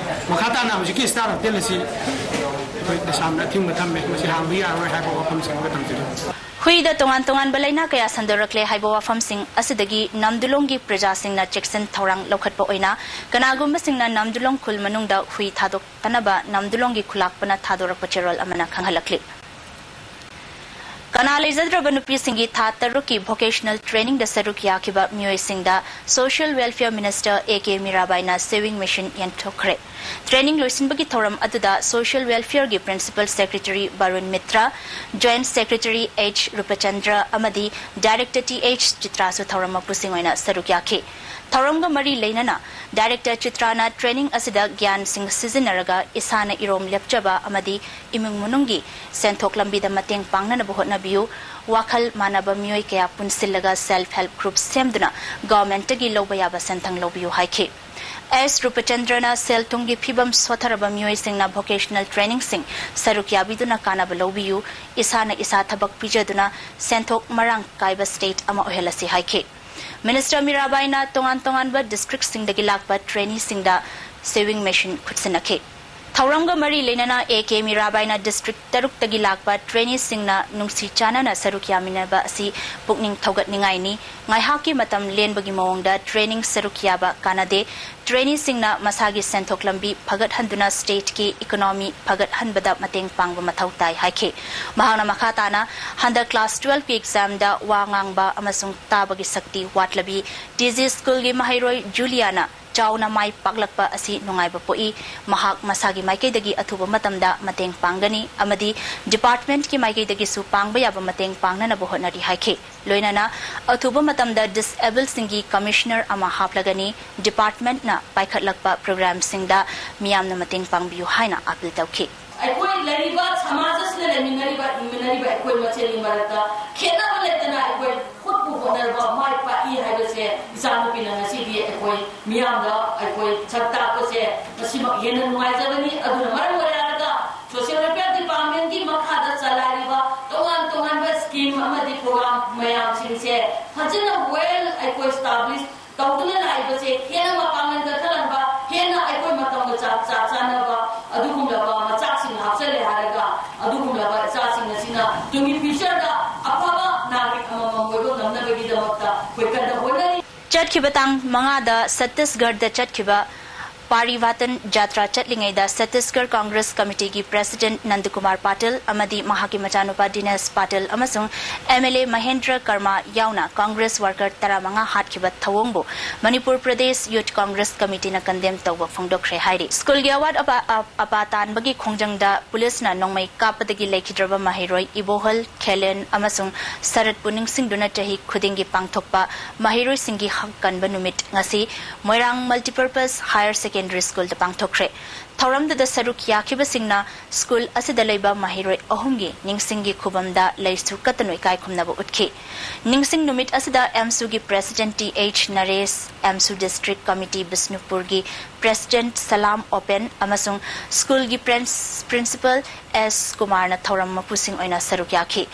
ꯃꯈꯥ ꯇꯥꯅ ꯍꯧꯖꯤꯛꯀꯤ Star Hotel ꯑꯁꯤ ꯑꯩꯈꯣꯏ ꯗꯁꯥꯝꯗ ꯑꯊꯤꯡꯕ ꯊꯝꯃꯦ, ꯃꯁꯤ ꯍꯥꯡꯕ ꯌꯥꯔꯔꯣꯏ ꯍꯥꯏꯕ ꯋꯥꯐꯝꯁꯤꯡ ꯑꯃ ꯊꯝꯖꯔꯤ꯫ ꯍꯨꯏꯗ ꯇꯣꯉꯥꯟ ꯇꯣꯉꯥꯟꯕ ꯂꯥꯏꯅꯥ ꯀꯌꯥ ꯁꯟꯗꯣꯔꯛꯂꯦ ꯍꯥꯏꯕ ꯋꯥꯐꯝꯁꯤꯡ ꯑꯁꯤꯗꯒꯤ ꯅꯝꯗꯨꯂꯣꯡꯒꯤ ꯄ꯭ꯔꯖꯥꯁꯤꯡꯅ ꯆꯦꯛꯁꯤꯟ ꯊꯧꯔꯥꯡ ꯂꯧꯈꯠꯄ ꯑꯣꯏꯅ ꯀꯅꯥꯒꯨꯝꯕꯁꯤꯡꯅ ꯅꯝꯗꯨꯂꯣꯡ ꯈꯨꯜ ꯃꯅꯨꯡꯗ ꯍꯨꯏ ꯊꯥꯗꯣꯛꯇꯅꯕ ꯅꯝꯗꯨꯂꯣꯡꯒꯤ ꯈꯨꯂꯥꯛꯄꯅ ꯊꯥꯗꯣꯔꯛꯄ ꯆꯦꯔꯣꯜ ꯑꯃꯅ ꯈꯪꯍꯜꯂꯛꯂꯤ꯫ ꯀꯅꯥ ꯂꯩꯖꯗ꯭ꯔꯕ ꯅꯨꯄꯤꯁꯤꯡꯒꯤ ꯊꯥ ꯇꯔꯨꯛꯀꯤ vocational trainingꯗ ꯁꯔꯨꯛ ꯌꯥꯈꯤꯕ ꯃꯤꯑꯣꯏꯁꯤꯡꯗ Social Welfare Minister A K ꯃꯤꯔꯥꯕꯥꯏꯅ sewing machine ꯌꯦꯟꯊꯣꯛꯈ꯭ꯔꯦ꯫ Training ꯂꯣꯏꯁꯤꯟꯕꯒꯤ ꯊꯧꯔꯝ ꯑꯗꯨꯗ Social Welfareꯒꯤ Principal Secretary Barun metre, Joint Secretary H ꯔꯨꯄꯆꯟꯗ꯭ꯔ ꯑꯃꯗꯤ Director T H ꯆꯤꯇ꯭ꯔꯥꯁꯨ ꯊꯧꯔꯝ ꯃꯄꯨꯁꯤꯡ ꯑꯣꯏꯅ ꯁꯔꯨꯛ ꯌꯥꯈꯤ꯫ ꯊꯧꯔꯝꯒ ꯃꯔꯤ ꯂꯩꯅꯅ Director ꯆꯤꯇ꯭ꯔꯥꯅ training ꯑꯁꯤꯗ ꯒ꯭ꯌꯥꯟꯁꯤꯡ ꯁꯤꯖꯤꯟꯅꯔꯒ ꯏꯁꯥꯅ ꯏꯔꯣꯝ ꯂꯦꯞꯆꯕ ꯑꯃꯗꯤ ꯏꯃꯨꯡ ꯃꯅꯨꯡꯒꯤ ꯁꯦꯟꯊꯣꯛ ꯂꯝꯕꯤꯗ ꯃꯇꯦꯡ ꯄꯥꯡꯅꯅꯕ ꯍꯣꯠꯅꯕꯤꯌꯨ, ꯋꯥꯈꯜ ꯃꯥꯟꯅꯕ ꯃꯤꯑꯣꯏ ꯀꯌꯥ ꯄꯨꯟꯁꯤꯜꯂꯒ self help group ꯁꯦꯝꯗꯨꯅ governmentꯇꯒꯤ ꯂꯧꯕ ꯌꯥꯕ ꯁꯦꯟꯊꯪ ꯂꯧꯕꯤꯌꯨ ꯍꯥꯏꯈꯤ꯫ ꯑꯦꯁ ꯔꯨꯄꯆꯟꯗ꯭ꯔꯅ ꯁꯦꯜ ꯊꯨꯝꯒꯤ ꯐꯤꯕꯝ ꯁꯣꯠꯊꯔꯕ ꯃꯤꯑꯣꯏꯁꯤꯡꯅ vocational trainingꯁꯤꯡ ꯁꯔꯨꯛ ꯌꯥꯕꯤꯗꯨꯅ ꯀꯥꯟꯅꯕ ꯂꯧꯕꯤꯌꯨ, ꯏꯁꯥꯅ ꯏꯁꯥ ꯊꯕꯛ ꯄꯤꯖꯗꯨꯅ ꯁꯦꯟꯊꯣꯛ ꯃꯔꯥꯡ ꯀꯥꯏꯕ state ꯑꯃ ꯑꯣꯏꯍꯜꯂꯁꯤ ꯍꯥꯏꯈꯤ꯫ Minister ꯃꯤꯔꯥꯕꯥꯏꯅ ꯇꯣꯉꯥꯟ ꯇꯣꯉꯥꯟꯕ districtꯁꯤꯡꯗꯒꯤ ꯂꯥꯛꯄ traineeꯁꯤꯡꯗ sewing machine ꯈꯨꯠꯁꯤꯟꯅꯈꯤ꯫ ꯊꯧꯔꯝꯒ ꯃꯔꯤ ꯂꯩꯅꯅ A K ꯃꯤꯔꯥꯕꯥꯏꯅ district ꯇꯔꯨꯛꯇꯒꯤ ꯂꯥꯛꯄ traineeꯁꯤꯡꯅ ꯅꯨꯡꯁꯤ ꯆꯥꯟꯅꯅ ꯁꯔꯨꯛ ꯌꯥꯃꯤꯟꯅꯕ ꯑꯁꯤ ꯄꯨꯛꯅꯤꯡ ꯊꯧꯒꯠꯅꯤꯡꯉꯥꯏꯅꯤ꯫ ꯉꯥꯏꯍꯥꯛꯀꯤ ꯃꯇꯝ ꯂꯦꯟꯕꯒꯤ ꯃꯑꯣꯡꯗ training ꯁꯔꯨꯛ ꯌꯥꯕ ꯀꯥꯟꯅꯗꯦ꯫ Traineeꯁꯤꯡꯅ ꯃꯁꯥꯒꯤ ꯁꯦꯟꯊꯣꯛ ꯂꯝꯕꯤ ꯐꯒꯠꯍꯟꯗꯨꯅ stateꯀꯤ economy ꯐꯒꯠꯍꯟꯕꯗ ꯃꯇꯦꯡ ꯄꯥꯡꯕ ꯃꯊꯧ ꯇꯥꯏ ꯍꯥꯏꯈꯤ꯫ ꯃꯍꯥꯛꯅ ꯃꯈꯥ ꯇꯥꯅ ꯍꯟꯗꯛ class twelveꯀꯤ examꯗ ꯋꯥ ꯉꯥꯡꯕ ꯑꯃꯁꯨꯡ ꯇꯥꯕꯒꯤ ꯁꯛꯇꯤ ꯋꯥꯠꯂꯕꯤ T G schoolꯒꯤ ꯃꯍꯩꯔꯣꯏ ꯖꯨꯂꯤꯌꯥꯅ ꯆꯥꯎꯅ ꯃꯥꯏ ꯄꯥꯛꯂꯛꯄ ꯑꯁꯤ ꯅꯨꯡꯉꯥꯏꯕ ꯄꯣꯛꯏ꯫ ꯃꯍꯥꯛ ꯃꯁꯥꯒꯤ ꯃꯥꯏꯀꯩꯗꯒꯤ ꯑꯊꯨꯕ ꯃꯇꯝꯗ ꯃꯇꯦꯡ ꯄꯥꯡꯒꯅꯤ ꯑꯃꯗꯤ departmentꯀꯤ ꯃꯥꯏꯀꯩꯗꯒꯤꯁꯨ ꯄꯥꯡꯕ ꯌꯥꯕ ꯃꯇꯦꯡ ꯄꯥꯡꯅꯅꯕ ꯍꯣꯠꯅꯔꯤ ꯍꯥꯏꯈꯤ꯫ ꯂꯣꯏꯅꯅ ꯑꯊꯨꯕ ꯃꯇꯝꯗ disabledꯁꯤꯡꯒꯤ commissioner ꯑꯃ ꯍꯥꯞꯂꯒꯅꯤ꯫ Departmentꯅ ꯄꯥꯏꯈꯠꯂꯛꯄ programꯁꯤꯡꯗ ꯃꯤꯌꯥꯝꯅ ꯃꯇꯦꯡ ꯄꯥꯡꯕꯤꯌꯨ ꯍꯥꯏꯅ appeal ꯇꯧꯈꯤ꯫ ꯑꯩꯈꯣꯏ ꯂꯩꯔꯤꯕ ꯁꯃꯥꯖ ꯑꯁꯤꯗ ꯂꯩꯃꯤꯟꯅꯔꯤꯕ, ꯍꯤꯡꯃꯤꯟꯅꯔꯤꯕ ꯑꯩꯈꯣꯏ ꯃꯁꯦꯜꯒꯤ ꯃꯔꯛꯇ ꯈꯦꯠꯅꯕ ꯂꯩꯇꯅ ꯑꯩꯈꯣꯏ ꯍꯣꯠꯄꯨ ꯍꯣꯠꯅꯔꯕ ꯃꯥꯏ ꯄꯥꯛꯏ ꯍꯥꯏꯕꯁꯦ ꯏꯆꯥꯅꯨꯄꯤꯅ ꯉꯁꯤꯗꯤ ꯑꯩꯈꯣꯏ ꯃꯤꯌꯥꯝꯗ ꯑꯩꯈꯣꯏ ꯁꯛ ꯇꯥꯛꯄꯁꯦ ꯃꯁꯤꯃꯛ ꯍꯦꯟꯅ ꯅꯨꯡꯉꯥꯏꯖꯕꯅꯤ꯫ ꯑꯗꯨꯅ ꯃꯔꯝ ꯑꯣꯏꯔꯒ Social Welfare Departmentꯀꯤ ꯃꯈꯥꯗ ꯆꯂꯥꯏꯔꯤꯕ ꯇꯣꯉꯥꯟ ꯇꯣꯉꯥꯟꯕ scheme ꯑꯃꯗꯤ program ꯃꯌꯥꯝꯁꯤꯡꯁꯦ ꯐꯖꯅ well ꯑꯩꯈꯣꯏ establish ꯇꯧꯗꯨꯅ ꯂꯥꯛꯏꯕꯁꯦ ꯍꯦꯟꯅ ꯃꯄꯥꯡꯒꯜ ꯀꯟꯈꯠꯍꯟꯕ, ꯍꯦꯟꯅ ꯑꯩꯈꯣꯏ ꯃꯇꯝꯒ ꯆꯥ-, ꯆꯥ-, ꯆꯥꯟꯅꯕ ꯑꯗꯨꯒꯨꯝꯂꯕ ꯃꯆꯥꯛꯁꯤꯡ ꯍꯥꯞꯆꯤꯜꯂꯦ꯫ ꯇꯨꯡꯒꯤ ꯐ꯭ꯌꯨꯆꯔꯗ ꯑꯐꯕ ꯅꯥꯒꯔꯤꯛ ꯑꯃꯃꯝ ꯑꯣꯏꯕ ꯉꯝꯅꯕꯒꯤꯗꯃꯛꯇ ꯑꯩꯈꯣꯏ ꯀꯟꯅ ꯍꯣꯠꯅꯔꯤ꯫ ꯆꯠꯈꯤꯕ ꯇꯥꯡ ꯃꯉꯥꯗ ꯁꯠꯇꯤꯁꯒꯔꯗ ꯆꯠꯈꯤꯕ ꯄꯥꯔꯤꯚꯥꯇꯟ ꯖꯥꯇ꯭ꯔꯥ ꯆꯠꯂꯤꯉꯩꯗ ꯁꯠꯇꯤꯁꯒꯔ ꯀꯪꯒ꯭ꯔꯦꯁ ꯀꯃꯤꯇꯤꯒꯤ ꯄ꯭ꯔꯦꯁꯤꯗꯦꯟꯠ ꯅꯟꯗꯀꯨꯃꯥꯔ ꯄꯥꯇꯤꯜ ꯑꯃꯗꯤ ꯃꯍꯥꯛꯀꯤ ꯃꯆꯥꯅꯨꯄꯥ ꯗꯤꯅꯦꯁ ꯄꯥꯇꯤꯜ ꯑꯃꯁꯨꯡ ꯑꯦꯝ ꯑꯦꯜ ꯑꯦ ꯃꯍꯦꯟꯗ꯭ꯔ ꯀꯔꯃ ꯌꯥꯎꯅ ꯀꯪꯒ꯭ꯔꯦꯁ ꯋꯥꯔꯀꯔ ꯇꯔꯥꯃꯉꯥ ꯍꯥꯠꯈꯤꯕ ꯊꯧꯑꯣꯡꯕꯨ ꯃꯅꯤꯄꯨꯔ ꯄ꯭ꯔꯗꯦꯁ ꯌꯨꯊ ꯀꯪꯒ꯭ꯔꯦꯁ ꯀꯃꯤꯇꯤꯅ ꯀꯟꯗꯦꯝ ꯇꯧꯕ ꯐꯣꯡꯗꯣꯛꯈ꯭ꯔꯦ ꯍꯥꯏꯔꯤ꯫ ꯁ꯭ꯀꯨꯜꯒꯤ ꯑꯋꯥꯠ ꯑꯄꯥ, ꯑ, ꯑꯄꯥ ꯇꯥꯟꯕꯒꯤ ꯈꯣꯡꯖꯪꯗ ꯄꯨꯂꯤꯁꯅ ꯅꯣꯡꯃꯩ ꯀꯥꯞꯄꯗꯒꯤ ꯂꯩꯈꯤꯗ꯭ꯔꯕ ꯃꯍꯩꯔꯣꯏ ꯏꯕꯣꯍꯜ, ꯈꯦꯂꯦꯟ ꯑꯃꯁꯨꯡ ꯁꯔꯠꯄꯨ ꯅꯤꯡꯁꯤꯡꯗꯨꯅ ꯆꯍꯤ ꯈꯨꯗꯤꯡꯒꯤ ꯄꯥꯡꯊꯣꯛꯄ ꯃꯍꯩꯔꯣꯏꯁꯤꯡꯒꯤ ꯍꯛ ꯀꯟꯕ ꯅꯨꯃꯤꯠ ꯉꯁꯤ ꯃꯣꯏꯔꯥꯡ Multipurpose Higher Secondary Schoolꯗ ꯄꯥꯡꯊꯣꯛꯈ꯭ꯔꯦ꯫ ꯊꯧꯔꯝꯗꯨꯗ ꯁꯔꯨꯛ ꯌꯥꯈꯤꯕꯁꯤꯡꯅ ꯁ꯭ꯀꯨꯜ ꯑꯁꯤꯗ ꯂꯩꯕ ꯃꯍꯩꯔꯣꯏ ꯑꯍꯨꯝꯒꯤ ꯅꯤꯡꯁꯤꯡꯒꯤ ꯈꯨꯕꯝꯗ ꯂꯩꯁꯨ ꯀꯠꯇꯨꯅ ꯏꯀꯥꯏ ꯈꯨꯝꯅꯕ ꯎꯠꯈꯤ꯫ ꯅꯤꯡꯁꯤꯡ ꯅꯨꯃꯤꯠ ꯑꯁꯤꯗ ꯑꯦꯝꯁꯨꯒꯤ president T H Naresh, AMSU district committee ꯕꯤꯁꯅꯨꯄꯨꯔꯒꯤ ꯄ꯭ꯔꯦꯁꯤꯗꯦꯟꯠ ꯁꯂꯥꯝ ꯑꯣꯄꯦꯟ ꯑꯃꯁꯨꯡ ꯁ꯭ꯀꯨꯜꯒꯤ ꯄ꯭ꯔꯤꯟꯁ-, ꯄ꯭ꯔꯤꯟꯁꯤꯄꯜ ꯑꯦꯁ ꯀꯨꯃꯥꯔꯅ ꯊꯧꯔꯝ ꯃꯄꯨꯁꯤꯡ ꯑꯣꯏꯅ ꯁꯔꯨꯛ ꯌꯥꯈꯤ꯫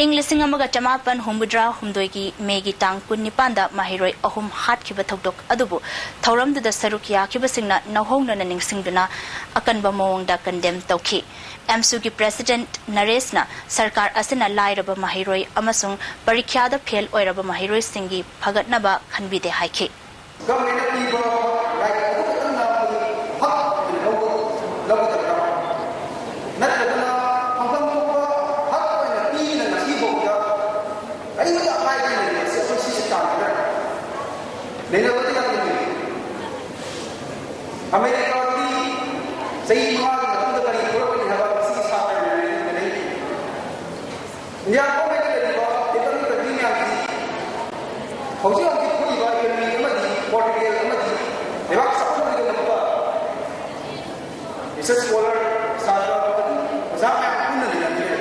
ꯏꯪ ꯂꯤꯁꯤꯡ ꯑꯃꯒ ꯆꯃꯥꯄꯟ ꯍꯨꯝꯐꯨꯇꯔꯥ ꯍꯨꯝꯗꯣꯏꯒꯤ ꯃꯦꯒꯤ ꯇꯥꯡ ꯀꯨꯟꯅꯤꯄꯥꯟꯗ ꯃꯍꯩꯔꯣꯏ ꯑꯍꯨꯝ ꯍꯥꯠꯈꯤꯕ ꯊꯧꯗꯣꯛ ꯑꯗꯨꯕꯨ ꯊꯧꯔꯝꯗꯨꯗ ꯁꯔꯨꯛ ꯌꯥꯈꯤꯕꯁꯤꯡꯅ ꯅꯧꯍꯧꯅꯅ ꯅꯤꯡꯁꯤꯡꯗꯨꯅ ꯑꯀꯟꯕ ꯃꯑꯣꯡꯗ ꯀꯟꯗꯦꯝ ꯇꯧꯈꯤ꯫ ꯑꯦꯝꯁꯨꯒꯤ ꯄ꯭ꯔꯦꯁꯤꯗꯦꯟꯠ ꯅꯔꯦꯁꯅ ꯁꯔꯀꯥꯔ ꯑꯁꯤꯅ ꯂꯥꯏꯔꯕ ꯃꯍꯩꯔꯣꯏ ꯑꯃꯁꯨꯡ ꯄꯔꯤꯈ꯭ꯌꯥꯗ ꯐꯦꯜ ꯑꯣꯏꯔꯕ ꯃꯍꯩꯔꯣꯏꯁꯤꯡꯒꯤ ꯐꯒꯠꯅꯕ ꯈꯟꯕꯤꯗꯦ ꯍꯥꯏꯈꯤ꯫ ꯒꯚꯔꯟꯃꯦꯟꯠꯅ ꯄꯤꯕ ꯔꯥꯏꯠ ꯑꯗꯨ ꯈꯛꯇꯪꯅ ꯑꯩꯈꯣꯏ ꯍꯛ ꯑꯣꯏꯅ ꯂꯧꯕ-, ꯂꯧꯒꯗꯕ꯭ꯔꯥ? ꯅꯠꯇ꯭ꯔꯒꯅ ꯐꯪꯐꯝ ꯊꯣꯛꯄ ꯍꯛ ꯑꯣꯏꯅ ꯄꯤꯗꯅ ꯉꯁꯤ ꯐꯥꯎꯕꯗ ꯀꯔꯤꯃꯠꯇ ꯑꯀꯥꯏꯕ ꯂꯩꯇꯦ꯫ ꯑꯁꯤ ꯑꯩꯈꯣꯏ ꯁꯤꯁꯦ ꯇꯥꯟꯒꯗ꯭ꯔꯥ? ꯅꯩꯅꯕꯗꯤ ꯌꯥꯝ ꯂꯩ꯫ ꯑꯃꯦꯔꯤꯀꯥꯗꯤ ꯆꯍꯤ ꯃꯉꯥꯒꯤ ꯃꯇꯨꯡꯗ ꯀꯔꯤ ꯊꯣꯛꯂꯛꯀꯅꯤ ꯍꯥꯏꯕ ꯃꯁꯤꯒꯤ ꯁꯥꯇ꯭ꯔ ꯃꯌꯥꯝꯅ ꯂꯩ꯫ ꯏꯟꯗꯤꯌꯥ ꯒꯣꯔꯃꯦꯟꯠꯇ ꯂꯩꯔꯤꯕ ꯇꯦꯀꯅꯤꯀꯦꯜ ꯃꯌꯥꯝꯁꯤ ꯍꯧꯖꯤꯛ ꯍꯧꯖꯤꯛ ꯊꯣꯛꯏꯕ ꯏꯀꯣꯅꯣꯃꯤ ꯑꯃꯗꯤ ꯄꯣꯂꯤꯇꯤꯀꯦꯜ ꯑꯃꯗꯤ ꯂꯩꯕꯥꯛ ꯆꯥꯎꯈꯠꯄꯒꯤꯗꯃꯛꯇ ꯔꯤꯁꯔꯆ ꯁ꯭ꯀꯣꯂꯔ, ꯁꯥꯇ꯭ꯔ ꯑꯃꯗꯤ ꯑꯣꯖꯥ ꯃꯌꯥꯝ ꯄꯨꯟꯅ ꯂꯩꯅꯕꯤꯔꯦ꯫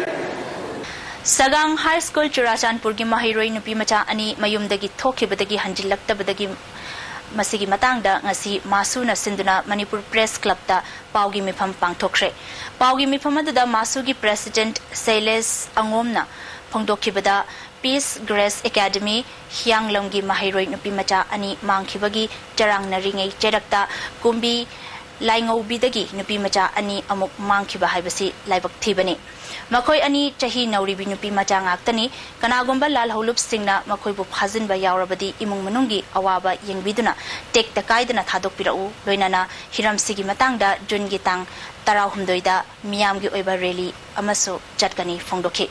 ꯁꯒꯥꯡ ꯍꯥꯏ ꯁ꯭ꯀꯨꯜ ꯆꯨꯔꯥꯆꯥꯟꯄꯨꯔꯒꯤ ꯃꯍꯩꯔꯣꯏ ꯅꯨꯄꯤ ꯃꯆꯥ ꯑꯅꯤ ꯃꯌꯨꯝꯗꯒꯤ ꯊꯣꯛꯈꯤꯕꯗꯒꯤ ꯍꯟꯖꯤꯜꯂꯛꯇꯕꯗꯒꯤ ꯃꯁꯤꯒꯤ ꯃꯇꯥꯡꯗ ꯉꯁꯤ ꯃꯥꯁꯨꯅ ꯁꯤꯟꯗꯨꯅ ꯃꯅꯤꯄꯨꯔ ꯄ꯭ꯔꯦꯁ ꯀ꯭ꯂꯕꯇ ꯄꯥꯎꯒꯤ ꯃꯤꯐꯝ ꯄꯥꯡꯊꯣꯛꯈ꯭ꯔꯦ꯫ ꯄꯥꯎꯒꯤ ꯃꯤꯐꯝ ꯑꯗꯨꯗ ꯃꯥꯁꯨꯒꯤ ꯄ꯭ꯔꯦꯁꯤꯗꯦꯟꯠ ꯁꯩꯂꯦꯁ ꯑꯉꯣꯝꯅ ꯐꯣꯡꯗꯣꯛꯈꯤꯕꯗ, ꯄꯤꯁ ꯒ꯭ꯔꯦꯁ ꯑꯦꯀꯥꯗꯃꯤ ꯍꯤꯌꯥꯡꯂꯝꯒꯤ ꯃꯍꯩꯔꯣꯏ ꯅꯨꯄꯤ ꯃꯆꯥ ꯑꯅꯤ ꯃꯥꯡꯈꯤꯕꯒꯤ ꯆꯔꯥꯡꯅꯔꯤꯉꯩ ꯆꯩꯔꯛꯇ ꯀꯨꯝꯕꯤ ꯂꯥꯏꯉꯧꯕꯤꯗꯒꯤ ꯅꯨꯄꯤ ꯃꯆꯥ ꯑꯅꯤ ꯑꯃꯨꯛ ꯃꯥꯡꯈꯤꯕ ꯍꯥꯏꯕꯁꯤ ꯂꯥꯏꯕꯛ ꯊꯤꯕꯅꯤ꯫ ꯃꯈꯣꯏ ꯑꯅꯤ ꯆꯍꯤ ꯅꯧꯔꯤꯕꯤ ꯅꯨꯄꯤ ꯃꯆꯥ ꯉꯥꯛꯇꯅꯤ꯫ ꯀꯅꯥꯒꯨꯝꯕ ꯂꯥꯜꯍꯧꯂꯨꯞꯁꯤꯡꯅ ꯃꯈꯣꯏꯕꯨ ꯐꯥꯖꯤꯟꯕ ꯌꯥꯎꯔꯕꯗꯤ ꯏꯃꯨꯡ ꯃꯅꯨꯡꯒꯤ ꯑꯋꯥꯕ ꯌꯦꯡꯕꯤꯗꯨꯅ ꯇꯦꯛꯇ ꯀꯥꯏꯗꯅ ꯊꯥꯗꯣꯛꯄꯤꯔꯛꯎ꯫ ꯂꯣꯏꯅꯅ ꯍꯤꯔꯝꯁꯤꯒꯤ ꯃꯇꯥꯡꯗ ꯖꯨꯟꯒꯤ ꯇꯥꯡ ꯇꯔꯥꯍꯨꯝꯗꯣꯏꯗ ꯃꯤꯌꯥꯝꯒꯤ ꯑꯣꯏꯕ ꯔꯦꯂꯤ ꯑꯃꯁꯨ ꯆꯠꯀꯅꯤ ꯐꯣꯡꯗꯣꯛꯈꯤ꯫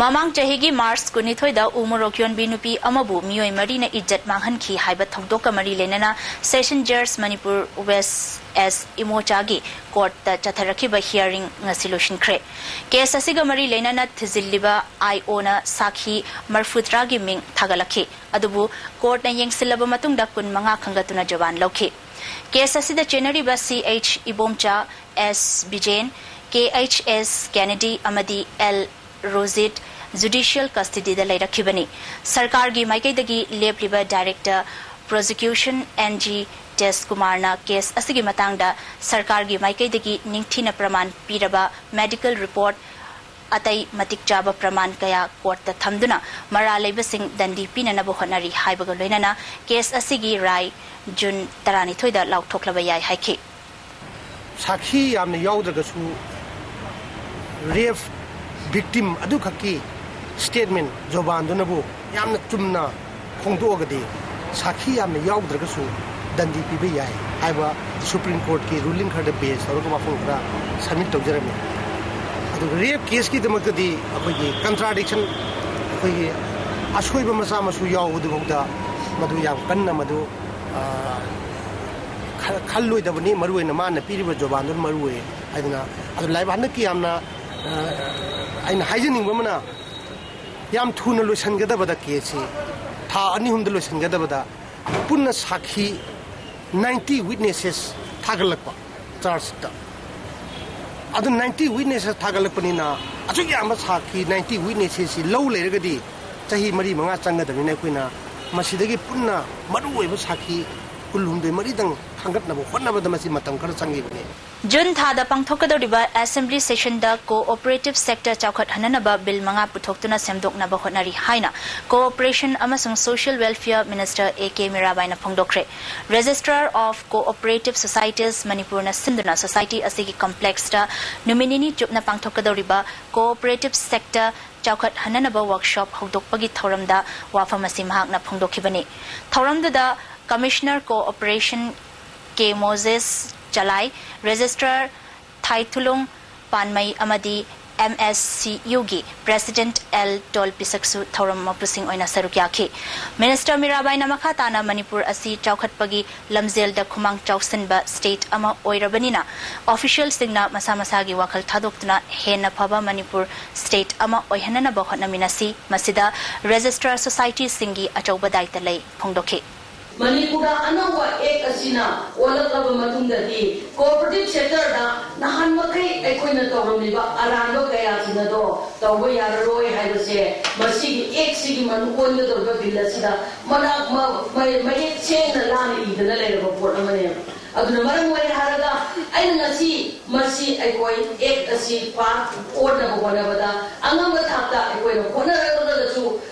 ꯃꯃꯥꯡ ꯆꯍꯤꯒꯤ ꯃꯥꯔꯆ ꯀꯨꯟꯅꯤꯊꯣꯏꯗ ꯎ ꯃꯣꯔꯣꯛ ꯌꯣꯟꯕꯤ ꯅꯨꯄꯤ ꯑꯃꯕꯨ ꯃꯤꯑꯣꯏ ꯃꯔꯤꯅ ꯏꯖꯠ ꯃꯥꯡꯍꯟꯈꯤ ꯍꯥꯏꯕ ꯊꯧꯗꯣꯛꯀ ꯃꯔꯤ ꯂꯩꯅꯅ ꯁꯦꯁꯟ ꯖꯖ ꯃꯅꯤꯄꯨꯔ ꯋꯦꯁ ꯑꯦꯁ ꯏꯃꯣꯆꯥꯒꯤ ꯀꯣꯔꯠꯇ ꯆꯠꯊꯔꯛꯈꯤꯕ ꯍꯤꯌꯥꯔꯤꯡ ꯉꯁꯤ ꯂꯣꯏꯁꯤꯟꯈ꯭ꯔꯦ꯫ ꯀꯦꯁ ꯑꯁꯤꯒ ꯃꯔꯤ ꯂꯩꯅꯅ ꯊꯤꯖꯤꯜꯂꯤꯕ ꯑꯥꯏ ꯑꯣꯅ ꯁꯥꯈꯤ ꯃꯔꯐꯨꯇꯔꯥꯒꯤ ꯃꯤꯡ ꯊꯥꯒꯠꯂꯛꯈꯤ꯫ ꯑꯗꯨꯕꯨ ꯀꯣꯔꯠꯅ ꯌꯦꯡꯁꯤꯜꯂꯕ ꯃꯇꯨꯡꯗ ꯀꯨꯟꯃꯉꯥ ꯈꯟꯒꯠꯇꯨꯅ ꯖꯕꯥꯟ ꯂꯧꯈꯤ꯫ ꯀꯦꯁ ꯑꯁꯤꯗ ꯆꯦꯟꯅꯔꯤꯕ ꯁꯤ ꯑꯩꯆ ꯏꯕꯣꯝꯆꯥ, ꯑꯦꯁ ꯕꯤꯖꯦꯟ, ꯀꯦ ꯑꯩꯆ ꯑꯦꯁ ꯀꯦꯅꯦꯗꯤ ꯑꯃꯗꯤ ꯑꯦꯜ ꯔꯣꯖꯤꯠ ꯖꯨꯗꯤꯁꯤꯌꯦꯜ ꯀꯁꯇꯗꯤꯗ ꯂꯩꯔꯛꯈꯤꯕꯅꯤ꯫ ꯁꯔꯀꯥꯔꯒꯤ ꯃꯥꯏꯀꯩꯗꯒꯤ ꯂꯦꯞꯂꯤꯕ ꯗꯥꯏꯔꯦꯛꯇꯔ ꯄ꯭ꯔꯣꯁꯤꯀ꯭ꯌꯨꯁꯟ ꯑꯦꯟ ꯖꯤ ꯇꯦꯖꯀꯨꯃꯥꯔꯅ ꯀꯦꯁ ꯑꯁꯤꯒꯤ ꯃꯇꯥꯡꯗ ꯁꯔꯀꯥꯔꯒꯤ ꯃꯥꯏꯀꯩꯗꯒꯤ ꯅꯤꯡꯊꯤꯅ ꯄ꯭ꯔꯃꯥꯟ ꯄꯤꯔꯕ ꯃꯦꯗꯤꯀꯦꯜ ꯔꯤꯄꯣꯔꯠ, ꯑꯇꯩ ꯃꯇꯤꯛ ꯆꯥꯕ ꯄ꯭ꯔꯃꯥꯟ ꯀꯌꯥ ꯀꯣꯔꯠꯇ ꯊꯝꯗꯨꯅ ꯃꯔꯥꯜ ꯂꯩꯕꯁꯤꯡ ꯗꯟꯗꯤ ꯄꯤꯅꯅꯕ ꯍꯣꯠꯅꯔꯤ ꯍꯥꯏꯕꯒ ꯂꯣꯏꯅꯅ ꯀꯦꯁ ꯑꯁꯤꯒꯤ ꯔꯥꯏ ꯖꯨꯟ ꯇꯔꯥꯅꯤꯊꯣꯏꯗ ꯂꯥꯎꯊꯣꯛꯂꯕ ꯌꯥꯏ ꯍꯥꯏꯈꯤ꯫ ꯁꯥꯈꯤ ꯌꯥꯝꯅ ꯌꯥꯎꯗ꯭ꯔꯒꯁꯨ ꯔꯦꯞ ꯚꯤꯛꯇꯤꯝ ꯑꯗꯨꯈꯛꯀꯤ ꯁ꯭ꯇꯦꯠꯃꯦꯟ, ꯖꯣꯕꯥꯟꯗꯨꯅꯕꯨ ꯌꯥꯝꯅ ꯆꯨꯝꯅ ꯐꯣꯡꯗꯣꯛꯑꯒꯗꯤ ꯁꯥꯈꯤ ꯌꯥꯝꯅ ꯌꯥꯎꯗ꯭ꯔꯒꯁꯨ ꯗꯟꯗꯤ ꯄꯤꯕ ꯌꯥꯏ ꯍꯥꯏꯕ ꯁꯨꯄ꯭ꯔꯤꯝ ꯀꯣꯔꯠꯀꯤ ꯔꯨꯂꯤꯡ ꯈꯔꯗ ꯕꯦꯖ ꯇꯧꯔꯒ ꯋꯥꯐꯝ ꯈꯔ ꯁꯕꯃꯤꯠ ꯇꯧꯖꯔꯝꯃꯤ꯫ ꯑꯗꯨꯒ ꯔꯦꯞ ꯀꯦꯁꯀꯤꯗꯃꯛꯇꯗꯤ ꯑꯩꯈꯣꯏꯒꯤ ꯀꯟꯇ꯭ꯔꯥꯗꯤꯛꯁꯟ, ꯑꯩꯈꯣꯏꯒꯤ ꯑꯁꯣꯏꯕ ꯃꯆꯥ ꯃꯁꯨ ꯌꯥꯎꯕꯗꯨꯐꯥꯎꯗ ꯃꯗꯨ ꯌꯥꯝ ꯀꯟꯅ ꯃꯗꯨ, ꯑ, ꯈ-, ꯈꯜꯂꯣꯏꯗꯕꯅꯤ, ꯃꯔꯨꯑꯣꯏꯅ ꯃꯥꯅ ꯄꯤꯔꯤꯕ ꯖꯣꯕꯥꯟꯗꯨꯅ ꯃꯔꯨ ꯑꯣꯏ ꯍꯥꯏꯗꯅ꯫ ꯑꯗꯨ ꯂꯥꯏꯕ ꯍꯟꯗꯛꯀꯤ ꯌꯥꯝꯅ, ꯑ, ꯑꯩꯅ ꯍꯥꯏꯖꯅꯤꯡꯕ ꯑꯃꯅ, ꯌꯥꯝ ꯊꯨꯅ ꯂꯣꯏꯁꯤꯟꯒꯗꯕꯗ ꯀꯦꯁꯁꯤ, ꯊꯥ ꯑꯅꯤ ꯑꯍꯨꯝꯗ ꯂꯣꯏꯁꯤꯟꯒꯗꯕꯗ ꯄꯨꯟꯅ ꯁꯥꯈꯤ ꯅꯥꯏꯟꯇꯤ ꯋꯤꯠꯅꯦꯁꯦꯁ ꯊꯥꯒꯠꯂꯛꯄ ꯆꯥꯔꯖꯁꯤꯠꯇ꯫ ꯑꯗꯨ ꯅꯥꯏꯟꯇꯤ ꯋꯤꯠꯅꯦꯁꯦꯁ ꯊꯥꯒꯠꯂꯛꯄꯅꯤꯅ, ꯑꯁꯨꯛ ꯌꯥꯝꯕ ꯁꯥꯈꯤ ꯅꯥꯏꯟꯇꯤ ꯋꯤꯠꯅꯦꯁꯦꯁꯁꯤ ꯂꯧ ꯂꯩꯔꯒꯗꯤ ꯆꯍꯤ ꯃꯔꯤ ꯃꯉꯥ ꯆꯪꯒꯗꯕꯅꯤꯅ, ꯑꯩꯈꯣꯏꯅ ꯃꯁꯤꯗꯒꯤ ꯄꯨꯟꯅ ꯃꯔꯨꯑꯣꯏꯕ ꯁꯥꯈꯤ ꯀꯨꯟꯍꯨꯝꯗꯣꯏ ꯃꯔꯤꯗꯪ ꯈꯟꯒꯠꯅꯕ ꯍꯣꯠꯅꯕꯗ ꯃꯁꯤ ꯃꯇꯝ ꯈꯔ ꯆꯪꯈꯤꯕꯅꯤ꯫ ꯖꯨꯟ ꯊꯥꯗ ꯄꯥꯡꯊꯣꯛꯀꯗꯧꯔꯤꯕ Assembly Sessionꯗ Cooperative Sector ꯆꯥꯎꯈꯠꯍꯟꯅꯅꯕ Bill ꯃꯉꯥ ꯄꯨꯊꯣꯛꯇꯨꯅ ꯁꯦꯝꯗꯣꯛꯅꯕ ꯍꯣꯠꯅꯔꯤ ꯍꯥꯏꯅ Cooperation ꯑꯃꯁꯨꯡ Social Welfare Minister A K ꯃꯤꯔꯥꯕꯥꯏꯅ ꯐꯣꯡꯗꯣꯛꯈ꯭ꯔꯦ꯫ Registrar of Cooperative Societies ꯃꯅꯤꯄꯨꯔꯅ ꯁꯤꯟꯗꯨꯅ society ꯑꯁꯤꯒꯤ complexꯇ ꯅꯨꯃꯤꯠ ꯅꯤꯅꯤ ꯆꯨꯞꯅ ꯄꯥꯡꯊꯣꯛꯀꯗꯧꯔꯤꯕ Cooperative Sector ꯆꯥꯎꯈꯠꯍꯟꯅꯅꯕ workshop ꯍꯧꯗꯣꯛꯄꯒꯤ ꯊꯧꯔꯝꯗ ꯋꯥꯐꯝ ꯑꯁꯤ ꯃꯍꯥꯛꯅ ꯐꯣꯡꯗꯣꯛꯈꯤꯕꯅꯤ꯫ ꯊꯧꯔꯝꯗꯨꯗ Commissioner Cooperation K Moses ꯆꯂꯥꯏ, Registrar ꯊꯥꯏꯊꯨꯂꯨꯡ ꯄꯥꯟꯃꯩ ꯑꯃꯗꯤ MSCUꯒꯤ President L ꯇꯣꯜ ꯄꯤꯁꯛꯁꯨ ꯊꯧꯔꯝ ꯃꯄꯨꯁꯤꯡ ꯑꯣꯏꯅ ꯁꯔꯨꯛ ꯌꯥꯈꯤ꯫ Minister ꯃꯤꯔꯥꯕꯥꯏꯅ ꯃꯈꯥ ꯇꯥꯅ ꯃꯅꯤꯄꯨꯔ ꯑꯁꯤ ꯆꯥꯎꯈꯠꯄꯒꯤ ꯂꯝꯖꯦꯜꯗ ꯈꯨꯃꯥꯡ ꯆꯥꯎꯁꯤꯟꯕ state ꯑꯃ ꯑꯣꯏꯔꯕꯅꯤꯅ, officialꯁꯤꯡꯅ ꯃꯁꯥ ꯃꯁꯥꯒꯤ ꯋꯥꯈꯜ ꯊꯥꯗꯣꯛꯇꯨꯅ ꯍꯦꯟꯅ ꯐꯕ ꯃꯅꯤꯄꯨꯔ state ꯑꯃ ꯑꯣꯏꯍꯟꯅꯅꯕ ꯍꯣꯠꯅꯃꯤꯟꯅꯁꯤ꯫ ꯃꯁꯤꯗ Registrar Societyꯁꯤꯡꯒꯤ ꯑꯆꯧꯕ ꯗꯥꯏꯇ ꯂꯩ ꯐꯣꯡꯗꯣꯛꯈꯤ꯫ ꯃꯅꯤꯄꯨꯔꯗ ꯑꯅꯧꯕ Act ꯑꯁꯤꯅ ꯑꯣꯜꯂꯛꯂꯕ ꯃꯇꯨꯡꯗꯗꯤ cooperative sectorꯗ ꯅꯍꯥꯟ ꯃꯈꯩ ꯑꯩꯈꯣꯏꯅ ꯇꯧꯔꯝꯂꯤꯕ ꯑꯔꯥꯟꯕ ꯀꯌꯥꯁꯤꯡ ꯑꯗꯣ ꯇꯧꯕ ꯌꯥꯔꯔꯣꯏ ꯍꯥꯏꯕꯁꯦ ꯃꯁꯤꯒꯤ Actꯁꯤꯒꯤ ꯃꯅꯨꯡ ꯑꯣꯟꯒꯗꯧꯔꯤꯕ Bill ꯑꯁꯤꯗ ꯃꯅꯥꯛ ꯃ-, ꯃ-, ꯃꯌꯦꯛ ꯁꯦꯡꯅ ꯂꯥꯟꯅ ꯏꯗꯅ ꯂꯩꯔꯕ ꯄꯣꯠ ꯑꯃꯅꯦꯕ꯫ ꯑꯗꯨꯅ ꯃꯔꯝ ꯑꯣꯏꯔꯦ ꯍꯥꯏꯔꯒ ꯑꯩꯅ ꯉꯁꯤ ꯃꯁꯤ ꯑꯩꯈꯣꯏ Act ꯑꯁꯤ pass ꯑꯣꯟꯅꯕ ꯍꯣꯠꯅꯕꯗ ꯑꯉꯝꯕ ꯊꯥꯛꯇ ꯑꯩꯈꯣꯏꯅ ꯍꯣꯠꯅꯔꯒꯁꯨ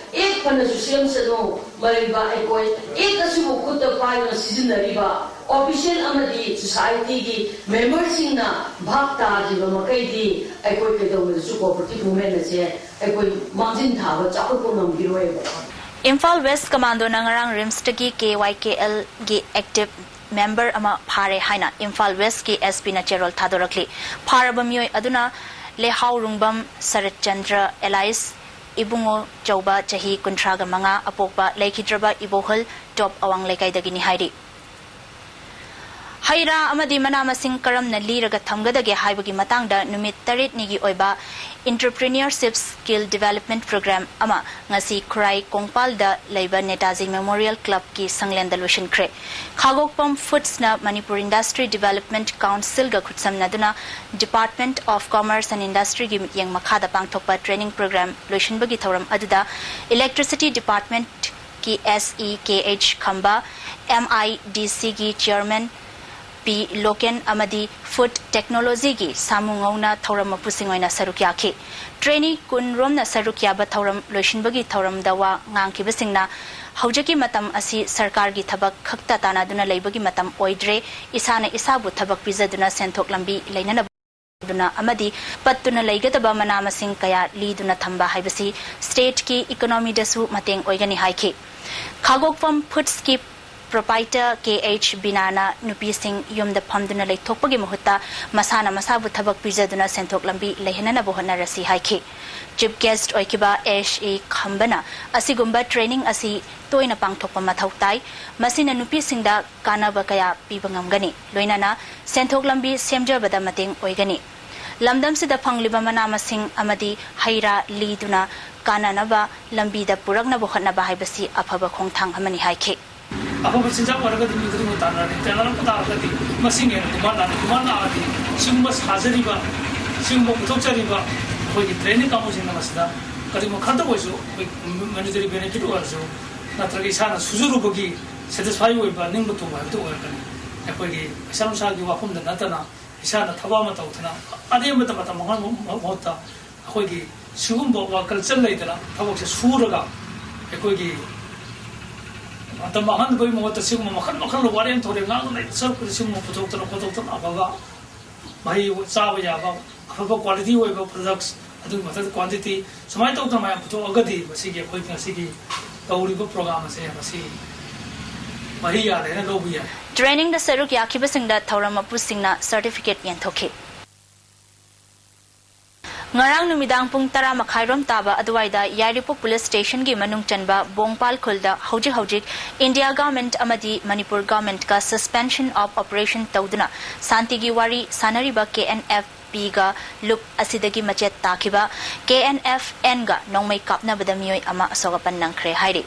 Act ꯐꯅꯁꯨ ꯁꯦꯝꯁꯅꯨ, ꯃꯔꯤꯕ ꯑꯩꯈꯣꯏ Act ꯑꯁꯤꯕꯨ ꯈꯨꯠꯇ ꯄꯥꯏꯗꯨꯅ ꯁꯤꯖꯤꯟꯅꯔꯤꯕ official ꯑꯃꯗꯤ societyꯒꯤ memberꯁꯤꯡꯅ ꯚꯥꯞ ꯇꯥꯗ꯭ꯔꯤꯕ ꯃꯈꯩꯗꯤ ꯑꯩꯈꯣꯏ ꯀꯩꯗꯧꯅꯗꯁꯨ cooperative movement ꯑꯁꯦ ꯑꯩꯈꯣꯏ ꯃꯥꯡꯖꯤꯟ ꯊꯥꯕ ꯆꯥꯎꯈꯠꯄ ꯉꯝꯈꯤꯔꯣꯏꯕ꯫ ꯏꯝꯐꯥꯜ West Commandoꯅ ꯉꯔꯥꯡ RIMSꯇꯒꯤ KYKLꯒꯤ active member ꯑꯃ ꯐꯥꯔꯦ ꯍꯥꯏꯅ ꯏꯝꯐꯥꯜ Westꯀꯤ SPꯅ ꯆꯦꯔꯣꯜ ꯊꯥꯗꯣꯔꯛꯂꯤ꯫ ꯐꯥꯔꯕ ꯃꯤꯑꯣꯏ ꯑꯗꯨꯅ ꯂꯩꯍꯥꯎꯔꯨꯡꯕꯝ ꯁꯔꯠꯆꯟꯗ꯭ꯔ alias ꯏꯕꯨꯡꯉꯣ ꯆꯧꯕ, ꯆꯍꯤ ꯀꯨꯟꯊ꯭ꯔꯥꯒ ꯃꯉꯥ, ꯑꯄꯣꯛꯄ ꯂꯩꯈꯤꯗ꯭ꯔꯕ ꯏꯕꯣꯍꯜ ꯇꯣꯞ ꯑꯋꯥꯡ ꯂꯩꯀꯥꯏꯗꯒꯤꯅꯤ ꯍꯥꯏꯔꯤ꯫ ꯍꯩ ꯔꯥ ꯑꯃꯗꯤ ꯃꯅꯥ ꯃꯁꯤꯡ ꯀꯔꯝꯅ ꯂꯤꯔꯒ ꯊꯝꯒꯗꯒꯦ ꯍꯥꯏꯕꯒꯤ ꯃꯇꯥꯡꯗ ꯅꯨꯃꯤꯠ ꯇꯔꯦꯠꯅꯤꯒꯤ ꯑꯣꯏꯕ Entrepreneurship Skill Development Program ꯑꯃ ꯉꯁꯤ ꯈꯨꯔꯥꯏ ꯀꯣꯡꯄꯥꯜꯗ ꯂꯩꯕ ꯅꯦꯇꯥꯖꯤ Memorial Clubꯀꯤ ꯁꯪꯂꯦꯟꯗ ꯂꯣꯏꯁꯤꯟꯈ꯭ꯔꯦ꯫ ꯈꯥꯒꯣꯛꯄꯝ Foodsꯅ Manipur Industry Development Councilꯒ ꯈꯨꯠꯁꯝꯅꯗꯨꯅ Department of Commerce and Industryꯒꯤ ꯃꯤꯠꯌꯦꯡ ꯃꯈꯥꯗ ꯄꯥꯡꯊꯣꯛꯄ training program ꯂꯣꯏꯁꯤꯟꯕꯒꯤ ꯊꯧꯔꯝ ꯑꯗꯨꯗ Electricity Departmentꯀꯤ SE Kh ꯈꯝꯕ, MIDCꯒꯤ Chairman ꯄꯤ ꯂꯣꯀꯦꯟ ꯑꯃꯗꯤ ꯐꯨꯗ ꯇꯦꯛꯅꯣꯂꯣꯖꯤꯒꯤ ꯁꯥꯃꯨ ꯉꯧꯅ ꯊꯧꯔꯝ ꯃꯄꯨꯁꯤꯡ ꯑꯣꯏꯅ ꯁꯔꯨꯛ ꯌꯥꯈꯤ꯫ ꯇ꯭ꯔꯦꯅꯤ ꯀꯨꯟ ꯔꯣꯝꯅ ꯁꯔꯨꯛ ꯌꯥꯕ ꯊꯧꯔꯝ ꯂꯣꯏꯁꯤꯟꯕꯒꯤ ꯊꯧꯔꯝꯗ ꯋꯥ ꯉꯥꯡꯈꯤꯕꯁꯤꯡꯅ, "ꯍꯧꯖꯤꯛꯀꯤ ꯃꯇꯝ ꯑꯁꯤ ꯁꯔꯀꯥꯔꯒꯤ ꯊꯕꯛ ꯈꯛꯇ ꯇꯥꯟꯅꯗꯨꯅ ꯂꯩꯕꯒꯤ ꯃꯇꯝ ꯑꯣꯏꯗ꯭ꯔꯦ, ꯏꯁꯥꯅ ꯏꯁꯥꯕꯨ ꯊꯕꯛ ꯄꯤꯖꯗꯨꯅ ꯁꯦꯟꯊꯣꯛ ꯂꯝꯕꯤ ꯂꯩꯅꯅꯕ ꯑꯃꯗꯤ ꯄꯠꯇꯨꯅ ꯂꯩꯒꯗꯕ ꯃꯅꯥ ꯃꯁꯤꯡ ꯀꯌꯥ ꯂꯤꯗꯨꯅ ꯊꯝꯕ ꯍꯥꯏꯕꯁꯤ ꯁ꯭ꯇꯦꯠꯀꯤ ꯏꯀꯣꯅꯣꯃꯤꯗꯁꯨ ꯃꯇꯦꯡ ꯑꯣꯏꯒꯅꯤ" ꯍꯥꯏꯈꯤ꯫ ꯈꯥꯒꯣꯛꯐꯝ ꯐꯨꯗꯁꯀꯤ ꯄ꯭ꯔꯣꯄꯥꯏꯇꯔ ꯀꯦ ꯑꯩꯆ ꯕꯤꯅꯥꯅ ꯅꯨꯄꯤꯁꯤꯡ ꯌꯨꯝꯗ ꯐꯝꯗꯨꯅ ꯂꯩꯊꯣꯛꯄꯒꯤ ꯃꯍꯨꯠꯇ ꯃꯁꯥꯅ ꯃꯁꯥꯕꯨ ꯊꯕꯛ ꯄꯤꯖꯗꯨꯅ ꯁꯦꯟꯊꯣꯛ ꯂꯝꯕꯤ ꯂꯩꯍꯟꯅꯅꯕ ꯍꯣꯠꯅꯔꯁꯤ ꯍꯥꯏꯈꯤ꯫ ꯆꯤꯐ ꯒꯦꯁ꯭ꯠ ꯑꯣꯏꯈꯤꯕ ꯑꯦꯁ ꯏ ꯈꯝꯕꯅ ꯑꯁꯤꯒꯨꯝꯕ ꯇ꯭ꯔꯦꯅꯤꯡ ꯑꯁꯤ ꯇꯣꯏꯅ ꯄꯥꯡꯊꯣꯛꯄ ꯃꯊꯧ ꯇꯥꯏ꯫ ꯃꯁꯤꯅ ꯅꯨꯄꯤꯁꯤꯡꯗ ꯀꯥꯟꯅꯕ ꯀꯌꯥ ꯄꯤꯕ ꯉꯝꯒꯅꯤ, ꯂꯣꯏꯅꯅ ꯁꯦꯟꯊꯣꯛ ꯂꯝꯕꯤ ꯁꯦꯝꯖꯕꯗ ꯃꯇꯦꯡ ꯑꯣꯏꯒꯅꯤ꯫ ꯂꯝꯗꯝꯁꯤꯗ ꯐꯪꯂꯤꯕ ꯃꯅꯥ ꯃꯁꯤꯡ ꯑꯃꯗꯤ ꯍꯩ ꯔꯥ ꯂꯤꯗꯨꯅ ꯀꯥꯟꯅꯅꯕ ꯂꯝꯕꯤꯗ ꯄꯨꯔꯛꯅꯕ ꯍꯣꯠꯅꯕ ꯍꯥꯏꯕꯁꯤ ꯑꯐꯕ ꯈꯣꯡꯊꯥꯡ ꯑꯃꯅꯤ ꯍꯥꯏꯈꯤ꯫ ꯑꯐꯕ ꯆꯤꯟꯖꯥꯛ ꯑꯣꯏꯔꯒꯗꯤ ꯃꯤ ꯈꯨꯗꯤꯡꯃꯛ ꯇꯥꯟꯅꯔꯅꯤ꯫ ꯇꯥꯟꯅꯔꯛꯄ ꯇꯥꯔꯒꯗꯤ ꯃꯁꯤꯡ ꯍꯦꯟꯅ ꯗꯤꯃꯥꯟ ꯂꯥꯛꯑꯅꯤ꯫ ꯗꯤꯃꯥꯟ ꯂꯥꯛꯑꯗꯤ ꯁꯤꯒꯨꯝꯕ ꯁꯥꯖꯔꯤꯕ, ꯁꯤꯒꯨꯝꯕ ꯄꯨꯊꯣꯛꯆꯔꯤꯕ ꯑꯩꯈꯣꯏꯒꯤ ꯇ꯭ꯔꯦꯅꯤꯡ ꯀꯥꯡꯕꯨꯁꯤꯡꯅ ꯃꯁꯤꯗ ꯀꯔꯤꯒꯨꯝꯕ ꯈꯔꯇ ꯑꯣꯏꯔꯁꯨ ꯑꯩꯈꯣꯏ ꯃꯣꯅꯤꯇꯔꯤ ꯕꯦꯅꯤꯐꯤꯠ ꯑꯣꯏꯔꯁꯨ ꯅꯠꯇ꯭ꯔꯒ ꯏꯁꯥꯅ ꯁꯨꯖꯔꯨꯕꯒꯤ ꯁꯦꯇꯤꯁꯐꯥꯏ ꯑꯣꯏꯕ, ꯅꯤꯡꯕ ꯊꯨꯡꯕ ꯍꯥꯏꯕꯗꯨ ꯑꯣꯏꯔꯛꯀꯅꯤ꯫ ꯑꯩꯈꯣꯏꯒꯤ ꯄꯩꯁꯥ ꯅꯨꯡꯁꯥꯒꯤ ꯋꯥꯐꯝꯗ ꯅꯠꯇꯅ ꯏꯁꯥꯅ ꯊꯕꯛ ꯑꯃ ꯇꯧꯗꯅ ꯑꯔꯦꯝꯕꯗ ꯃꯇꯝ ꯃꯥꯡꯍꯟꯕ ꯃꯍꯨꯠꯇ ꯑꯩꯈꯣꯏꯒꯤ ꯁꯤꯒꯨꯝꯕ ꯋꯥ ꯀꯜꯆꯔ ꯂꯩꯗꯅ ꯊꯕꯛꯁꯦ ꯁꯨꯔꯒ ꯑꯩꯈꯣꯏꯒꯤ ꯃꯇꯝ ꯃꯥꯡꯍꯟꯕꯒꯤ ꯃꯍꯨꯠꯇ ꯁꯤꯒꯨꯝꯕ ꯃꯈꯜ ꯃꯈꯜ ꯋꯥꯔꯦꯡ ꯊꯧꯔꯦꯡ ꯉꯥꯡꯅ ꯂꯩꯕ ꯁꯔꯨꯛꯄꯨꯗꯤ ꯁꯤꯒꯨꯝꯕ ꯄꯨꯊꯣꯛꯇꯅ ꯈꯣꯠꯇꯣꯛꯇꯅ ꯑꯐꯕ ꯃꯍꯩ ꯆꯥꯕ ꯌꯥꯕ ꯑꯐꯕ ꯀ꯭ꯋꯥꯂꯤꯇꯤ ꯑꯣꯏꯕ ꯄ꯭ꯔꯗꯛꯁ, ꯑꯗꯨꯒꯤ ꯃꯊꯛꯇ ꯀ꯭ꯋꯥꯟꯇꯤꯇꯤ ꯁꯨꯃꯥꯏꯅ ꯇꯧꯗꯅ ꯃꯌꯥꯝ ꯄꯨꯊꯣꯛꯑꯒꯗꯤ ꯃꯁꯤꯒꯤ ꯑꯩꯈꯣꯏꯒꯤ ꯉꯁꯤꯒꯤ ꯇꯧꯔꯤꯕ ꯄ꯭ꯔꯣꯒ꯭ꯔꯥꯝ ꯑꯁꯦ ꯃꯁꯤ ꯃꯍꯩ ꯌꯥꯜꯂꯦꯅ ꯂꯧꯕ ꯌꯥꯏ꯫ ꯇ꯭ꯔꯦꯅꯤꯡꯗ ꯁꯔꯨꯛ ꯌꯥꯈꯤꯕꯁꯤꯡꯗ ꯊꯧꯔꯝ ꯃꯄꯨꯁꯤꯡꯅ ꯁꯔꯇꯤꯐꯤꯀꯦꯠ ꯌꯦꯟꯊꯣꯛꯈꯤ꯫ ꯉꯔꯥꯡ ꯅꯨꯃꯤꯗꯥꯡ ꯄꯨꯡ ꯇꯔꯥ ꯃꯈꯥꯏꯔꯣꯝ ꯇꯥꯕ ꯑꯗꯨꯋꯥꯏꯗ ꯌꯥꯏꯔꯤꯄꯣꯛ ꯄꯨꯂꯤꯁ ꯁ꯭ꯇꯦꯁꯟꯒꯤ ꯃꯅꯨꯡ ꯆꯟꯕ ꯕꯣꯡꯄꯥꯜ ꯈꯨꯜꯗ ꯍꯧꯖꯤꯛ ꯍꯧꯖꯤꯛ ꯏꯟꯗꯤꯌꯥ ꯒꯚꯔꯟꯃꯦꯟꯠ ꯑꯃꯗꯤ ꯃꯅꯤꯄꯨꯔ ꯒꯚꯔꯟꯃꯦꯟꯠꯀ suspension of operation ꯇꯧꯗꯨꯅ ꯁꯥꯟꯇꯤꯒꯤ ꯋꯥꯔꯤ ꯁꯥꯟꯅꯔꯤꯕ ꯀꯦ ꯑꯦꯟ ꯑꯦꯐ ꯄꯤꯒ ꯂꯨꯞ ꯑꯁꯤꯗꯒꯤ ꯃꯆꯦꯠ ꯇꯥꯈꯤꯕ ꯀꯦ ꯑꯦꯟ ꯑꯦꯐ ꯑꯦꯟꯒ ꯅꯣꯡꯃꯩ ꯀꯥꯞꯅꯕꯗ ꯃꯤꯑꯣꯏ ꯑꯃ ꯑꯁꯣꯛ ꯑꯄꯟ ꯅꯪꯈ꯭ꯔꯦ ꯍꯥꯏꯔꯤ꯫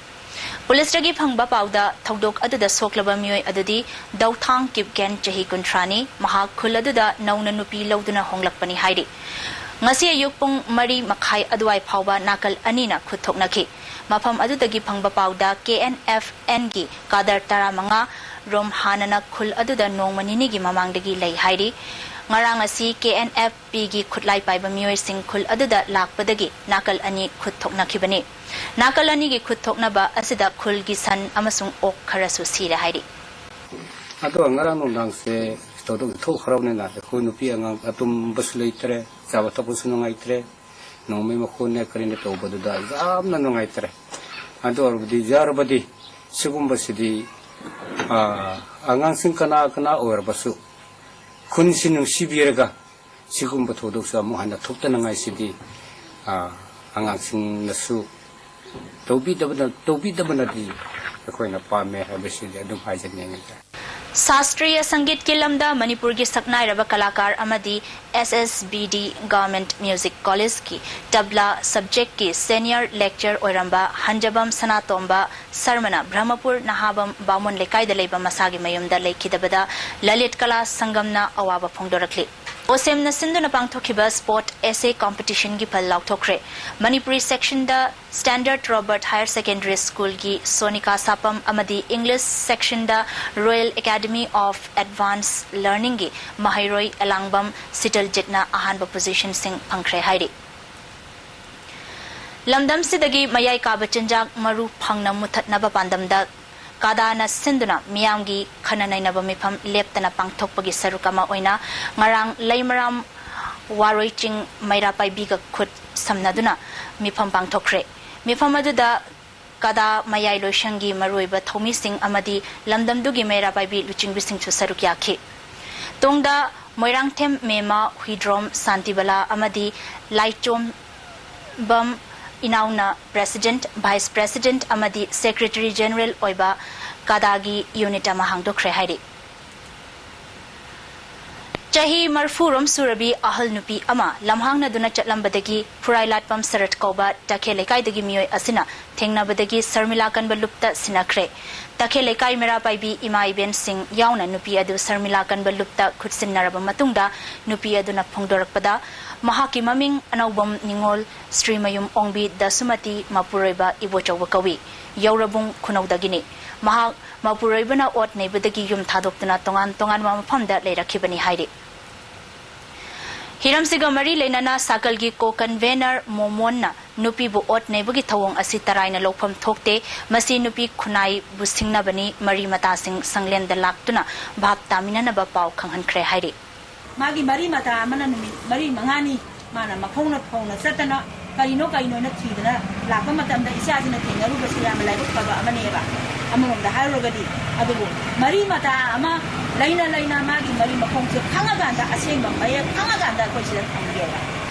ꯄꯨꯂꯤꯁꯇꯒꯤ ꯐꯪꯕ ꯄꯥꯎꯗ ꯊꯧꯗꯣꯛ ꯑꯗꯨꯗ ꯁꯣꯛꯂꯕ ꯃꯤꯑꯣꯏ ꯑꯗꯨꯗꯤ ꯗꯧꯊꯥꯡ ꯀꯤꯞꯒꯦꯟ, ꯆꯍꯤ ꯀꯨꯟꯊ꯭ꯔꯥꯅꯤ, ꯃꯍꯥꯛ ꯈꯨꯜ ꯑꯗꯨꯗ ꯅꯧꯅ ꯅꯨꯄꯤ ꯂꯧꯗꯨꯅ ꯍꯣꯡꯂꯛꯄꯅꯤ ꯍꯥꯏꯔꯤ꯫ ꯉꯁꯤ ꯑꯌꯨꯛ ꯄꯨꯡ ꯃꯔꯤ ꯃꯈꯥꯏ ꯑꯗꯨꯋꯥꯏ ꯐꯥꯎꯕ ꯅꯥꯀꯜ ꯑꯅꯤꯅ ꯈꯨꯠ ꯊꯣꯛꯅꯈꯤ꯫ ꯃꯐꯝ ꯑꯗꯨꯗꯒꯤ ꯐꯪꯕ ꯄꯥꯎꯗ ꯀꯦ ꯑꯦꯟ ꯑꯦꯐ ꯑꯦꯟꯒꯤ ꯀꯥꯗꯔ ꯇꯔꯥꯃꯉꯥ ꯔꯣꯝ ꯍꯥꯟꯅꯅ ꯈꯨꯜ ꯑꯗꯨꯗ ꯅꯣꯡꯃ ꯅꯤꯅꯤꯒꯤ ꯃꯃꯥꯡꯗꯒꯤ ꯂꯩ ꯍꯥꯏꯔꯤ꯫ ꯉꯔꯥꯡ ꯑꯁꯤ ꯀꯦ ꯑꯦꯟ ꯑꯦꯐ ꯄꯤꯒꯤ ꯈꯨꯠꯂꯥꯏ ꯄꯥꯏꯕ ꯃꯤꯑꯣꯏꯁꯤꯡ ꯈꯨꯜ ꯑꯗꯨꯗ ꯂꯥꯛꯄꯗꯒꯤ ꯅꯥꯀꯜ ꯑꯅꯤ ꯈꯨꯠ ꯊꯣꯛꯅꯈꯤꯕꯅꯤ꯫ ꯅꯥꯀꯜ ꯑꯅꯤꯒꯤ ꯈꯨꯠ ꯊꯣꯛꯅꯕ ꯑꯁꯤꯗ ꯈꯨꯜꯒꯤ ꯁꯟ ꯑꯃꯁꯨꯡ ꯑꯣꯛ ꯈꯔꯁꯨ ꯁꯤꯔꯦ ꯍꯥꯏꯔꯤ꯫ ꯑꯗꯣ ꯉꯔꯥꯡ ꯅꯨꯡꯗꯥꯡꯁꯦ ꯊꯧꯗꯣꯛ ꯊꯣꯛꯈ꯭ꯔꯕꯅꯤꯅ ꯑꯩꯈꯣꯏ ꯅꯨꯄꯤ ꯑꯉꯥꯡ ꯑꯇꯨꯝꯕꯁꯨ ꯂꯩꯇ꯭ꯔꯦ, ꯆꯥꯕ ꯊꯛꯄꯁꯨ ꯅꯨꯡꯉꯥꯏꯇ꯭ꯔꯦ, ꯅꯣꯡꯃꯩ ꯃꯈꯣꯟꯅꯦ ꯀꯔꯤꯅꯦ ꯇꯧꯕꯗꯨꯗ ꯌꯥꯝꯅ ꯅꯨꯡꯉꯥꯏꯇ꯭ꯔꯦ꯫ ꯑꯗꯨ ꯑꯣꯏꯔꯕꯗꯤ ꯌꯥꯔꯕꯗꯤ ꯁꯤꯒꯨꯝꯕꯁꯤꯗꯤ, ꯑꯥ, ꯑꯉꯥꯡꯁꯤꯡ ꯀꯅꯥ ꯀꯅꯥ ꯑꯣꯏꯔꯕꯁꯨ ꯈꯨꯟꯁꯤ ꯅꯨꯡꯁꯤꯕꯤꯔꯒ ꯁꯤꯒꯨꯝꯕ ꯊꯧꯗꯣꯛꯁꯨ ꯑꯃꯨꯛ ꯍꯟꯅ ꯊꯣꯛꯇꯅꯉꯥꯏꯁꯤꯗꯤ, ꯑꯥ, ꯑꯉꯥꯡꯁꯤꯡꯅꯁꯨ ꯇꯧꯕꯤꯗꯕꯅ, ꯇꯧꯕꯤꯗꯕꯅꯗꯤ ꯑꯩꯈꯣꯏꯅ ꯄꯥꯝꯃꯦ ꯍꯥꯏꯕꯁꯤꯗꯤ ꯑꯗꯨꯝ ꯍꯥꯏꯖꯅꯤꯡꯉꯤ꯫ ꯁꯥꯁꯇ꯭ꯔꯤꯌ ꯁꯪꯒꯤꯠꯀꯤ ꯂꯝꯗ ꯃꯅꯤꯄꯨꯔꯒꯤ ꯁꯛꯅꯥꯏꯔꯕ ꯀꯂꯥꯀꯥꯔ ꯑꯃꯗꯤ S S B D Government Music Collegeꯀꯤ ꯇꯕ꯭ꯂꯥ subjectꯀꯤ senior lecturer ꯑꯣꯏꯔꯝꯕ ꯍꯟꯖꯕꯝ ꯁꯅꯥꯇꯣꯝꯕ ꯁꯔꯃꯅ ꯕ꯭ꯔꯍꯃꯄꯨꯔ ꯅꯍꯥꯕꯝ ꯕꯥꯃꯣꯟ ꯂꯩꯀꯥꯏꯗ ꯂꯩꯕ ꯃꯁꯥꯒꯤ ꯃꯌꯨꯝꯗ ꯂꯩꯈꯤꯗꯕꯗ ꯂꯂꯤꯠ ꯀꯂꯥ ꯁꯪꯒꯝꯅ ꯑꯋꯥꯕ ꯐꯣꯡꯗꯣꯔꯛꯂꯤ꯫ ꯑꯣꯁꯦꯝꯅ ꯁꯤꯟꯗꯨꯅ ꯄꯥꯡꯊꯣꯛꯈꯤꯕ sport essay competitionꯒꯤ ꯐꯜ ꯂꯥꯎꯊꯣꯛꯈ꯭ꯔꯦ꯫ Manipuri sectionꯗ Standard Robert Higher Secondary Schoolꯒꯤ Sonika ꯁꯥꯄꯝ ꯑꯃꯗꯤ English sectionꯗ Royal Academy of Advanced Learningꯒꯤ ꯃꯍꯩꯔꯣꯏ ꯑꯦꯂꯥꯡꯕꯝ ꯁꯤꯇꯜꯖꯤꯠꯅ ꯑꯍꯥꯟꯕ positionꯁꯤꯡ ꯐꯪꯈ꯭ꯔꯦ ꯍꯥꯏꯔꯤ꯫ ꯂꯝꯗꯝꯁꯤꯗꯒꯤ ꯃꯌꯥꯏ ꯀꯥꯕ ꯆꯤꯟꯖꯥꯛ ꯃꯔꯨ ꯐꯪꯅ ꯃꯨꯊꯠꯅꯕ ꯄꯥꯟꯗꯝꯗ ꯀꯥꯗꯥꯅ ꯁꯤꯟꯗꯨꯅ ꯃꯤꯌꯥꯝꯒꯤ ꯈꯟꯅ ꯅꯩꯅꯕ ꯃꯤꯐꯝ ꯂꯦꯞꯇꯅ ꯄꯥꯡꯊꯣꯛꯄꯒꯤ ꯁꯔꯨꯛ ꯑꯃ ꯑꯣꯏꯅ ꯉꯔꯥꯡ ꯂꯩꯃꯔꯥꯝ ꯋꯥꯔꯣꯏ ꯆꯤꯡ ꯃꯩꯔꯥ ꯄꯥꯏꯕꯤꯒ ꯈꯨꯠ ꯁꯝꯅꯗꯨꯅ ꯃꯤꯐꯝ ꯄꯥꯡꯊꯣꯛꯈ꯭ꯔꯦ꯫ ꯃꯤꯐꯝ ꯑꯗꯨꯗ ꯀꯗꯥ ꯃꯌꯥꯏ ꯂꯣꯏꯁꯪꯒꯤ ꯃꯔꯨꯑꯣꯏꯕ ꯊꯧꯃꯤꯁꯤꯡ ꯑꯃꯗꯤ ꯂꯝꯗꯝꯗꯨꯒꯤ ꯃꯩꯔꯥ ꯄꯥꯏꯕꯤ ꯂꯨꯆꯤꯡꯕꯤꯁꯤꯡꯁꯨ ꯁꯔꯨꯛ ꯌꯥꯈꯤ꯫ ꯇꯨꯡꯗ ꯃꯣꯏꯔꯥꯡꯊꯦꯝ ꯃꯦꯃ ꯍꯨꯏꯗ꯭ꯔꯣꯝ ꯁꯥꯟꯇꯤꯕꯂꯥ ꯑꯃꯗꯤ ꯂꯥꯏꯆꯣꯝꯕꯝ ꯏꯅꯥꯎꯅ president, vice president ꯑꯃꯗꯤ secretary general ꯑꯣꯏꯕ ꯀꯗꯥꯒꯤ unit ꯑꯃ ꯍꯥꯡꯗꯣꯛꯈ꯭ꯔꯦ ꯍꯥꯏꯔꯤ꯫ ꯆꯍꯤ ꯃꯔꯐꯨ ꯔꯣꯝ ꯁꯨꯔꯕꯤ ꯑꯍꯜ ꯅꯨꯄꯤ ꯑꯃ ꯂꯝꯍꯥꯡꯅꯗꯨꯅ ꯆꯠꯂꯝꯕꯗꯒꯤ ꯐꯨꯔꯥꯏ ꯂꯥꯠꯄꯝ ꯁꯔꯠ ꯀꯧꯕ ꯇꯈꯦꯜ ꯂꯩꯀꯥꯏꯗꯒꯤ ꯃꯤꯑꯣꯏ ꯑꯁꯤꯅ ꯊꯦꯡꯅꯕꯗꯒꯤ ꯁꯔꯃꯤꯂꯥ ꯀꯟꯕ ꯂꯨꯞꯇ ꯁꯤꯟꯅꯈ꯭ꯔꯦ꯫ ꯇꯈꯦꯜ ꯂꯩꯀꯥꯏ ꯃꯩꯔꯥ ꯄꯥꯏꯕꯤ ꯏꯃꯥ ꯏꯕꯦꯟꯁꯤꯡ ꯌꯥꯎꯅ ꯅꯨꯄꯤ ꯑꯗꯨ ꯁꯔꯃꯤꯂꯥ ꯀꯟꯕ ꯂꯨꯞꯇ ꯈꯨꯠꯁꯤꯟꯅꯔꯕ ꯃꯇꯨꯡꯗ ꯅꯨꯄꯤ ꯑꯗꯨꯅ ꯐꯣꯡꯗꯣꯔꯛꯄꯗ ꯃꯍꯥꯛꯀꯤ ꯃꯃꯤꯡ ꯑꯅꯧꯕꯝ ꯅꯤꯉꯣꯜ ꯁ꯭ꯔꯤꯃꯌꯨꯝ ꯑꯣꯡꯕꯤ ꯗꯁꯨꯃꯇꯤ ꯃꯄꯨꯔꯣꯏꯕ ꯏꯕꯣꯆꯧꯕ ꯀꯧꯏ꯫ ꯌꯧꯔꯕꯨꯡ ꯈꯨꯅꯧꯗꯒꯤꯅꯤ꯫ ꯃꯍꯥꯛ ꯃꯄꯨꯔꯣꯏꯕꯅ ꯑꯣꯠ ꯅꯩꯕꯗꯒꯤ ꯌꯨꯝ ꯊꯥꯗꯣꯛꯇꯨꯅ ꯇꯣꯉꯥꯟ ꯇꯣꯉꯥꯟꯕ ꯃꯐꯝꯗ ꯂꯩꯔꯛꯈꯤꯕꯅꯤ ꯍꯥꯏꯔꯤ꯫ ꯍꯤꯔꯝꯁꯤꯒ ꯃꯔꯤ ꯂꯩꯅꯅ ꯁꯥꯀꯜꯒꯤ co-convener ꯃꯣꯃꯣꯟꯅ ꯅꯨꯄꯤꯕꯨ ꯑꯣꯠ ꯅꯩꯕꯒꯤ ꯊꯧꯑꯣꯡ ꯑꯁꯤ ꯇꯔꯥꯏꯅ ꯂꯧꯐꯝ ꯊꯣꯛꯇꯦ, ꯃꯁꯤ ꯅꯨꯄꯤ ꯈꯨꯟꯅꯥꯏꯕꯨ ꯁꯤꯡꯅꯕꯅꯤ, ꯃꯔꯤ ꯃꯇꯥꯁꯤꯡ ꯁꯪꯂꯦꯟꯗ ꯂꯥꯛꯇꯨꯅ ꯚꯥꯞ ꯇꯥꯃꯤꯟꯅꯅꯕ ꯄꯥꯎ ꯈꯪꯍꯟꯈ꯭ꯔꯦ ꯍꯥꯏꯔꯤ꯫ ꯃꯥꯒꯤ ꯃꯔꯤ ꯃꯇꯥ ꯑꯃꯅ ꯅꯨꯃꯤꯠ ꯃꯔꯤ ꯃꯉꯥꯅꯤ ꯃꯥꯅ ꯃꯈꯣꯡꯅ ꯐꯧꯅ ꯆꯠꯇꯅ ꯀꯔꯤꯅꯣ ꯀꯔꯤꯅꯣꯅ ꯊꯤꯗꯅ ꯂꯥꯛꯄ ꯃꯇꯝꯗ ꯏꯆꯥꯁꯤꯅ ꯊꯦꯡꯅꯔꯨꯕꯁꯦ ꯌꯥꯝꯅ ꯂꯥꯏꯕꯛ ꯐꯕ ꯑꯃꯅꯦꯕ꯫ ꯑꯃꯔꯣꯝꯗ ꯍꯥꯏꯔꯨꯔꯒꯗꯤ, ꯑꯗꯨꯕꯨ ꯃꯔꯤ ꯃꯇꯥ ꯑꯃ ꯂꯩꯅ ꯂꯩꯅ ꯃꯥꯒꯤ ꯃꯔꯤ ꯃꯈꯣꯡꯁꯦ ꯈꯪꯉꯀꯥꯟꯗ, ꯑꯁꯦꯡꯕ ꯃꯌꯦꯛ ꯈꯪꯉꯀꯥꯟꯗ ꯑꯩꯈꯣꯏ ꯁꯤꯗ ꯊꯝꯒꯦꯕ꯫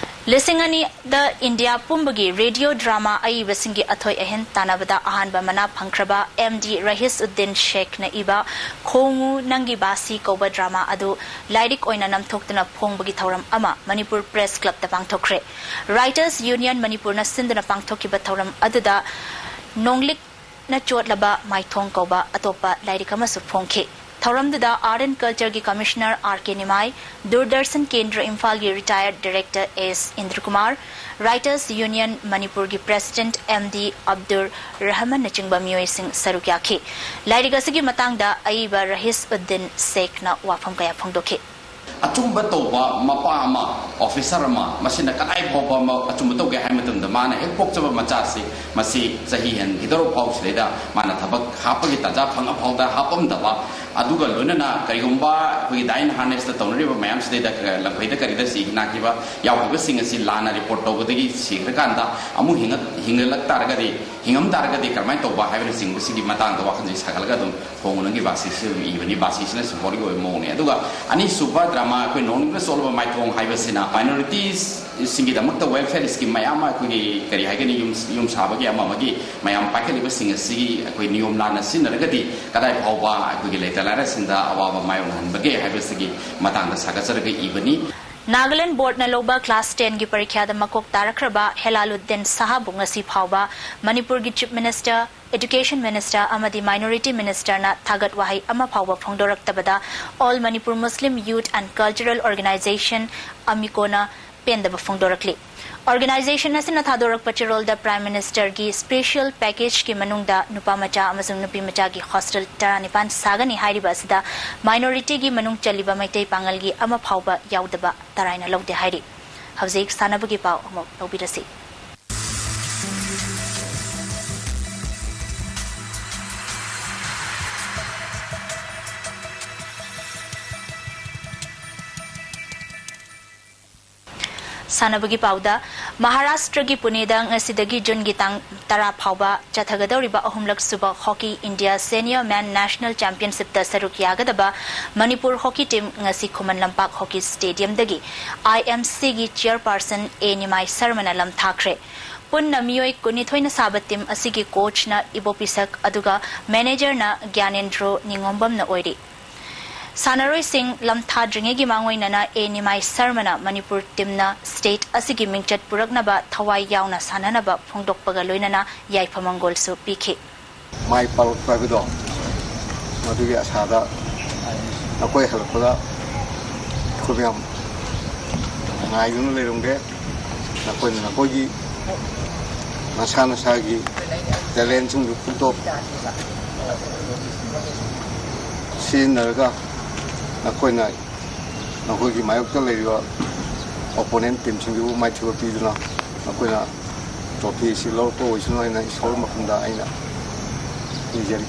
ꯂꯤꯁꯤꯡ ꯑꯅꯤꯗ ꯏꯟꯗꯤꯌꯥ ꯄꯨꯝꯕꯒꯤ ꯔꯦꯗꯤꯑꯣ ꯗ꯭ꯔꯃꯥ ꯑꯏꯕꯁꯤꯡꯒꯤ ꯑꯊꯣꯏ ꯑꯍꯦꯟ ꯇꯥꯟꯅꯕꯗ ꯑꯍꯥꯟꯕ ꯃꯅꯥ ꯐꯪꯈ꯭ꯔꯕ ꯑꯦꯝ ꯗꯤ ꯔꯍꯤꯁ ꯎꯗꯤꯟ ꯁꯦꯈꯅ ꯏꯕ ꯈꯣꯡꯉꯨ ꯅꯪꯒꯤ ꯕꯥꯁꯤ ꯀꯧꯕ ꯗ꯭ꯔꯃꯥ ꯑꯗꯨ ꯂꯥꯏꯔꯤꯛ ꯑꯣꯏꯅ ꯅꯝꯊꯣꯛꯇꯨꯅ ꯐꯣꯡꯕꯒꯤ ꯊꯧꯔꯝ ꯑꯃ ꯃꯅꯤꯄꯨꯔ ꯄ꯭ꯔꯦꯁ ꯀ꯭ꯂꯕꯇ ꯄꯥꯡꯊꯣꯛꯈ꯭ꯔꯦ꯫ ꯔꯥꯏꯇꯔꯁ ꯌꯨꯅꯤꯌꯟ ꯃꯅꯤꯄꯨꯔꯅ ꯁꯤꯟꯗꯨꯅ ꯄꯥꯡꯊꯣꯛꯈꯤꯕ ꯊꯧꯔꯝ ꯑꯗꯨꯗ ꯅꯣꯡꯂꯤꯛꯅ ꯆꯣꯠꯂꯕ ꯃꯥꯏꯊꯣꯡ ꯀꯧꯕ ꯑꯇꯣꯞꯄ ꯂꯥꯏꯔꯤꯛ ꯑꯃꯁꯨ ꯐꯣꯡꯈꯤ꯫ ꯊꯧꯔꯝꯗꯨꯗ Art and Culture ꯒꯤ Commissioner ꯑꯥꯔ ꯀꯦ ꯅꯤꯃꯥꯏ, ꯗꯨꯔꯗꯔꯁꯟ ꯀꯦꯟꯗ꯭ꯔ ꯏꯝꯐꯥꯜꯒꯤ retired director ꯑꯦꯁ ꯏꯟꯗ꯭ꯔꯀꯨꯃꯥꯔ, Writers Union ꯃꯅꯤꯄꯨꯔꯒꯤ president ꯑꯦꯝ ꯗꯤ ꯑꯕꯗꯨꯔ ꯔꯍꯃꯟꯅꯆꯤꯡꯕ ꯃꯤꯑꯣꯏꯁꯤꯡ ꯁꯔꯨꯛ ꯌꯥꯈꯤ꯫ ꯂꯥꯏꯔꯤꯛ ꯑꯁꯤꯒꯤ ꯃꯇꯥꯡꯗ ꯑꯏꯕ ꯔꯍꯤꯁ ꯎꯗꯤꯟ ꯁꯦꯈꯅ ꯋꯥꯐꯝ ꯀꯌꯥ ꯐꯣꯡꯗꯣꯛꯈꯤ꯫ ꯑꯆꯨꯝꯕ ꯇꯧꯕ ꯃꯄꯥ ꯑꯃ, officer ꯑꯃ, ꯃꯁꯤꯅ ꯀꯗꯥꯏ ꯐꯥꯎꯕ ꯑꯃ ꯑꯆꯨꯝꯕ ꯇꯧꯒꯦ ꯍꯥꯏꯕ ꯃꯇꯝꯗ, ꯃꯥꯅ ꯍꯦꯛ ꯄꯣꯛꯆꯕ ꯃꯆꯥꯁꯤ, ꯃꯁꯤ ꯆꯍꯤ ꯍꯦꯟꯈꯤꯗꯧꯔꯕ ꯐꯥꯎꯁꯤꯗꯩꯗ ꯃꯥꯅ ꯊꯕꯛ ꯍꯥꯞꯄꯒꯤ ꯇꯥꯟꯖꯥ ꯐꯪꯉ ꯐꯥꯎꯗ ꯍꯥꯞꯄꯝꯗꯕ, ꯑꯗꯨꯒ ꯂꯣꯏꯅꯅ ꯀꯔꯤꯒꯨꯝꯕ ꯑꯩꯈꯣꯏꯒꯤ dying harness ꯇ ꯇꯧꯅꯔꯤꯕ ꯃꯌꯥꯝꯁꯤꯗꯩꯗ ꯂꯝꯐꯩꯗ ꯀꯔꯤꯗ ꯁꯤ ꯅꯥꯈꯤꯕ ꯌꯥꯎꯈꯤꯕꯁꯤꯡ ꯑꯁꯤ ꯂꯥꯟꯅ report ꯇꯧꯕꯗꯒꯤ ꯁꯤꯈ꯭ꯔꯀꯥꯟꯗ ꯑꯃꯨꯛ ꯍꯤꯡꯉꯛ-, ꯍꯤꯡꯂꯛ ꯇꯥꯔꯒꯗꯤ, ꯍꯤꯡꯉꯝ ꯇꯥꯔꯒꯗꯤ ꯀꯔꯝꯍꯥꯏꯅ ꯇꯧꯕ ꯍꯥꯏꯕꯅꯆꯤꯡꯕꯁꯤꯒꯤ ꯃꯇꯥꯡꯗ ꯋꯥꯈꯜꯁꯦ ꯁꯥꯒꯠꯂꯒ ꯑꯗꯨꯝ ꯈꯣꯡꯉꯨ ꯅꯪꯒꯤ ꯕꯥꯁꯤꯁꯤ ꯑꯗꯨꯝ ꯏꯕꯅꯤ꯫ ꯕꯥꯁꯤꯁꯤꯅ symbolic ꯑꯣꯏꯕ ꯃꯑꯣꯡꯅꯦ꯫ ꯑꯗꯨꯒ ꯑꯅꯤꯁꯨꯕ ꯗ꯭ꯔꯃꯥ ꯑꯩꯈꯣꯏ ꯅꯣꯡꯂꯤꯛꯅ ꯆꯣꯠꯂꯕ ꯃꯥꯏꯊꯣꯡ ꯍꯥꯏꯕꯁꯤꯅ minorities ꯁꯤꯡꯒꯤꯗꯃꯛꯇ welfare scheme ꯃꯌꯥꯝ ꯑꯃ ꯑꯩꯈꯣꯏꯒꯤ ꯀꯔꯤ ꯍꯥꯏꯒꯅꯤ, ꯌꯨꯝ, ꯌꯨꯝ ꯁꯥꯕꯒꯤ ꯑꯃ ꯑꯃꯒꯤ ꯃꯌꯥꯝ ꯄꯥꯏꯈꯠꯂꯤꯕꯁꯤꯡ ꯑꯁꯤꯒꯤ ꯑꯩꯈꯣꯏ ꯅꯤꯌꯣꯝ ꯂꯥꯟꯅ ꯁꯤꯖꯤꯟꯅꯔꯒꯗꯤ ꯀꯗꯥꯏ ꯐꯥꯎꯕ ꯑꯩꯈꯣꯏꯒꯤ ꯂꯩꯇ ꯂꯥꯏꯔꯁꯤꯡꯗ ꯑꯋꯥꯕ ꯃꯥꯌꯣꯛꯅꯍꯟꯕꯒꯦ ꯍꯥꯏꯕꯁꯤꯒꯤ ꯃꯇꯥꯡꯗ ꯁꯥꯒꯠꯆꯔꯒ ꯏꯕꯅꯤ꯫ ꯅꯥꯒꯥꯂꯦꯟ ꯕꯣꯔꯗꯅ ꯂꯧꯕ class ten ꯒꯤ ꯄꯔꯤꯈ꯭ꯌꯥꯗ ꯃꯀꯣꯛ ꯇꯥꯔꯛꯈ꯭ꯔꯕ ꯍꯦꯂꯥꯂꯨꯗꯤꯟ ꯁꯍꯥꯕꯨ ꯉꯁꯤ ꯐꯥꯎꯕ ꯃꯅꯤꯄꯨꯔꯒꯤ Chief Minister, Education Minister ꯑꯃꯗꯤ Minority Minister ꯅ ꯊꯥꯒꯠ ꯋꯥꯍꯩ ꯑꯃ ꯐꯥꯎꯕ ꯐꯣꯡꯗꯣꯔꯛꯇꯕꯗ All Manipur Muslim Youth and Cultural Organization, ꯑꯃꯤꯀꯣꯅ ꯄꯦꯟꯗꯕ ꯐꯣꯡꯗꯣꯔꯛꯂꯤ꯫ Organization ꯑꯁꯤꯅ ꯊꯥꯗꯣꯔꯛꯄ ꯆꯦꯔꯣꯜꯗ Prime Minister ꯒꯤ special package ꯀꯤ ꯃꯅꯨꯡꯗ ꯅꯨꯄꯥ ꯃꯆꯥ ꯑꯃꯁꯨꯡ ꯅꯨꯄꯤ ꯃꯆꯥꯒꯤ hostel ꯇꯔꯥꯅꯤꯄꯥꯟ ꯁꯥꯒꯅꯤ ꯍꯥꯏꯔꯤꯕ ꯑꯁꯤꯗ minority ꯒꯤ ꯃꯅꯨꯡ ꯆꯜꯂꯤꯕ ꯃꯩꯇꯩ ꯄꯥꯉꯜꯒꯤ ꯑꯃ ꯐꯥꯎꯕ ꯌꯥꯎꯗꯕ ꯇꯔꯥꯏꯅ ꯂꯧꯗꯦ ꯍꯥꯏꯔꯤ꯫ ꯍꯧꯖꯤꯛ ꯁꯥꯟꯅꯕꯒꯤ ꯄꯥꯎ ꯑꯃꯨꯛ ꯂꯧꯕꯤꯔꯁꯤ꯫ ꯁꯥꯟꯅꯕꯒꯤ ꯄꯥꯎꯗ, ꯃꯍꯥꯔꯥꯁꯇ꯭ꯔꯒꯤ ꯄꯨꯅꯦꯗ ꯉꯁꯤꯗꯒꯤ ꯖꯨꯟꯒꯤ ꯇꯥꯡ ꯇꯔꯥ ꯐꯥꯎꯕ ꯆꯠꯊꯒꯗꯧꯔꯤꯕ ꯑꯍꯨꯝꯂꯛ ꯁꯨꯕ Hockey India Senior Men National Championship ꯇ ꯁꯔꯨꯛ ꯌꯥꯒꯗꯕ ꯃꯅꯤꯄꯨꯔ hockey team ꯉꯁꯤ ꯈꯨꯃꯟ ꯂꯝꯄꯥꯛ hockey stadium ꯗꯒꯤ I M C ꯒꯤ chairperson ꯑꯦ ꯅꯤꯃꯥꯏ ꯁꯔꯃꯅ ꯂꯝꯊꯥꯈ꯭ꯔꯦ꯫ ꯄꯨꯟꯅ ꯃꯤꯑꯣꯏ ꯀꯨꯟꯅꯤꯊꯣꯏꯅ ꯁꯥꯕ team ꯑꯁꯤꯒꯤ coach ꯅ ꯏꯕꯣꯄꯤꯁꯛ ꯑꯗꯨꯒ manager ꯅ ꯒ꯭ꯌꯥꯅꯦꯟꯗ꯭ꯔꯣ ꯅꯤꯉꯣꯝꯕꯝꯅ ꯑꯣꯏꯔꯤ꯫ ꯁꯥꯟꯅꯔꯣꯏꯁꯤꯡ ꯂꯝꯊꯥꯗ꯭ꯔꯤꯉꯩꯒꯤ ꯃꯥꯡꯑꯣꯏꯅꯅ ꯑꯦ ꯅꯤꯃꯥꯏ ꯁꯔꯃꯅ ꯃꯅꯤꯄꯨꯔ team ꯅ state ꯑꯁꯤꯒꯤ ꯃꯤꯡꯆꯠ ꯄꯨꯔꯛꯅꯕ ꯊꯋꯥꯏ ꯌꯥꯎꯅ ꯁꯥꯟꯅꯅꯕ ꯐꯣꯡꯗꯣꯛꯄꯒ ꯂꯣꯏꯅꯅ ꯌꯥꯏꯐ ꯃꯪꯒꯣꯜꯁꯨ ꯄꯤꯈꯤ꯫ ꯃꯥꯏ ꯄꯥꯛꯂꯛꯄ ꯍꯥꯏꯕꯗꯣ, ꯃꯗꯨꯒꯤ ꯑꯁꯥꯗ ꯅꯈꯣꯏ ꯍꯜꯂꯛꯄꯗ ꯑꯩꯈꯣꯏ ꯃꯌꯥꯝ ꯉꯥꯏꯗꯨꯅ ꯂꯩꯔꯝꯒꯦ꯫ ꯅꯈꯣꯏꯅ ꯅꯈꯣꯏꯒꯤ ꯅꯁꯥ ꯅꯁꯥꯒꯤ talent ꯁꯤꯡꯗꯨ ꯄꯨꯡꯊꯣꯛ ꯁꯤꯖꯤꯟꯅꯔꯒ ꯅꯈꯣꯏꯅ ꯅꯈꯣꯏꯒꯤ ꯃꯥꯌꯣꯛꯇ ꯂꯩꯔꯤꯕ opponent team ꯁꯤꯡꯗꯨꯕꯨ ꯃꯥꯏꯊꯤꯕ ꯄꯤꯗꯨꯅ ꯅꯈꯣꯏꯅ trophy ꯑꯁꯤ ꯂꯧꯔꯛꯄ ꯑꯣꯏꯁꯅꯨ ꯍꯥꯏꯅ ꯏꯁꯣꯔ ꯃꯐꯝꯗ ꯑꯩꯅ ꯅꯤꯖꯔꯤ꯫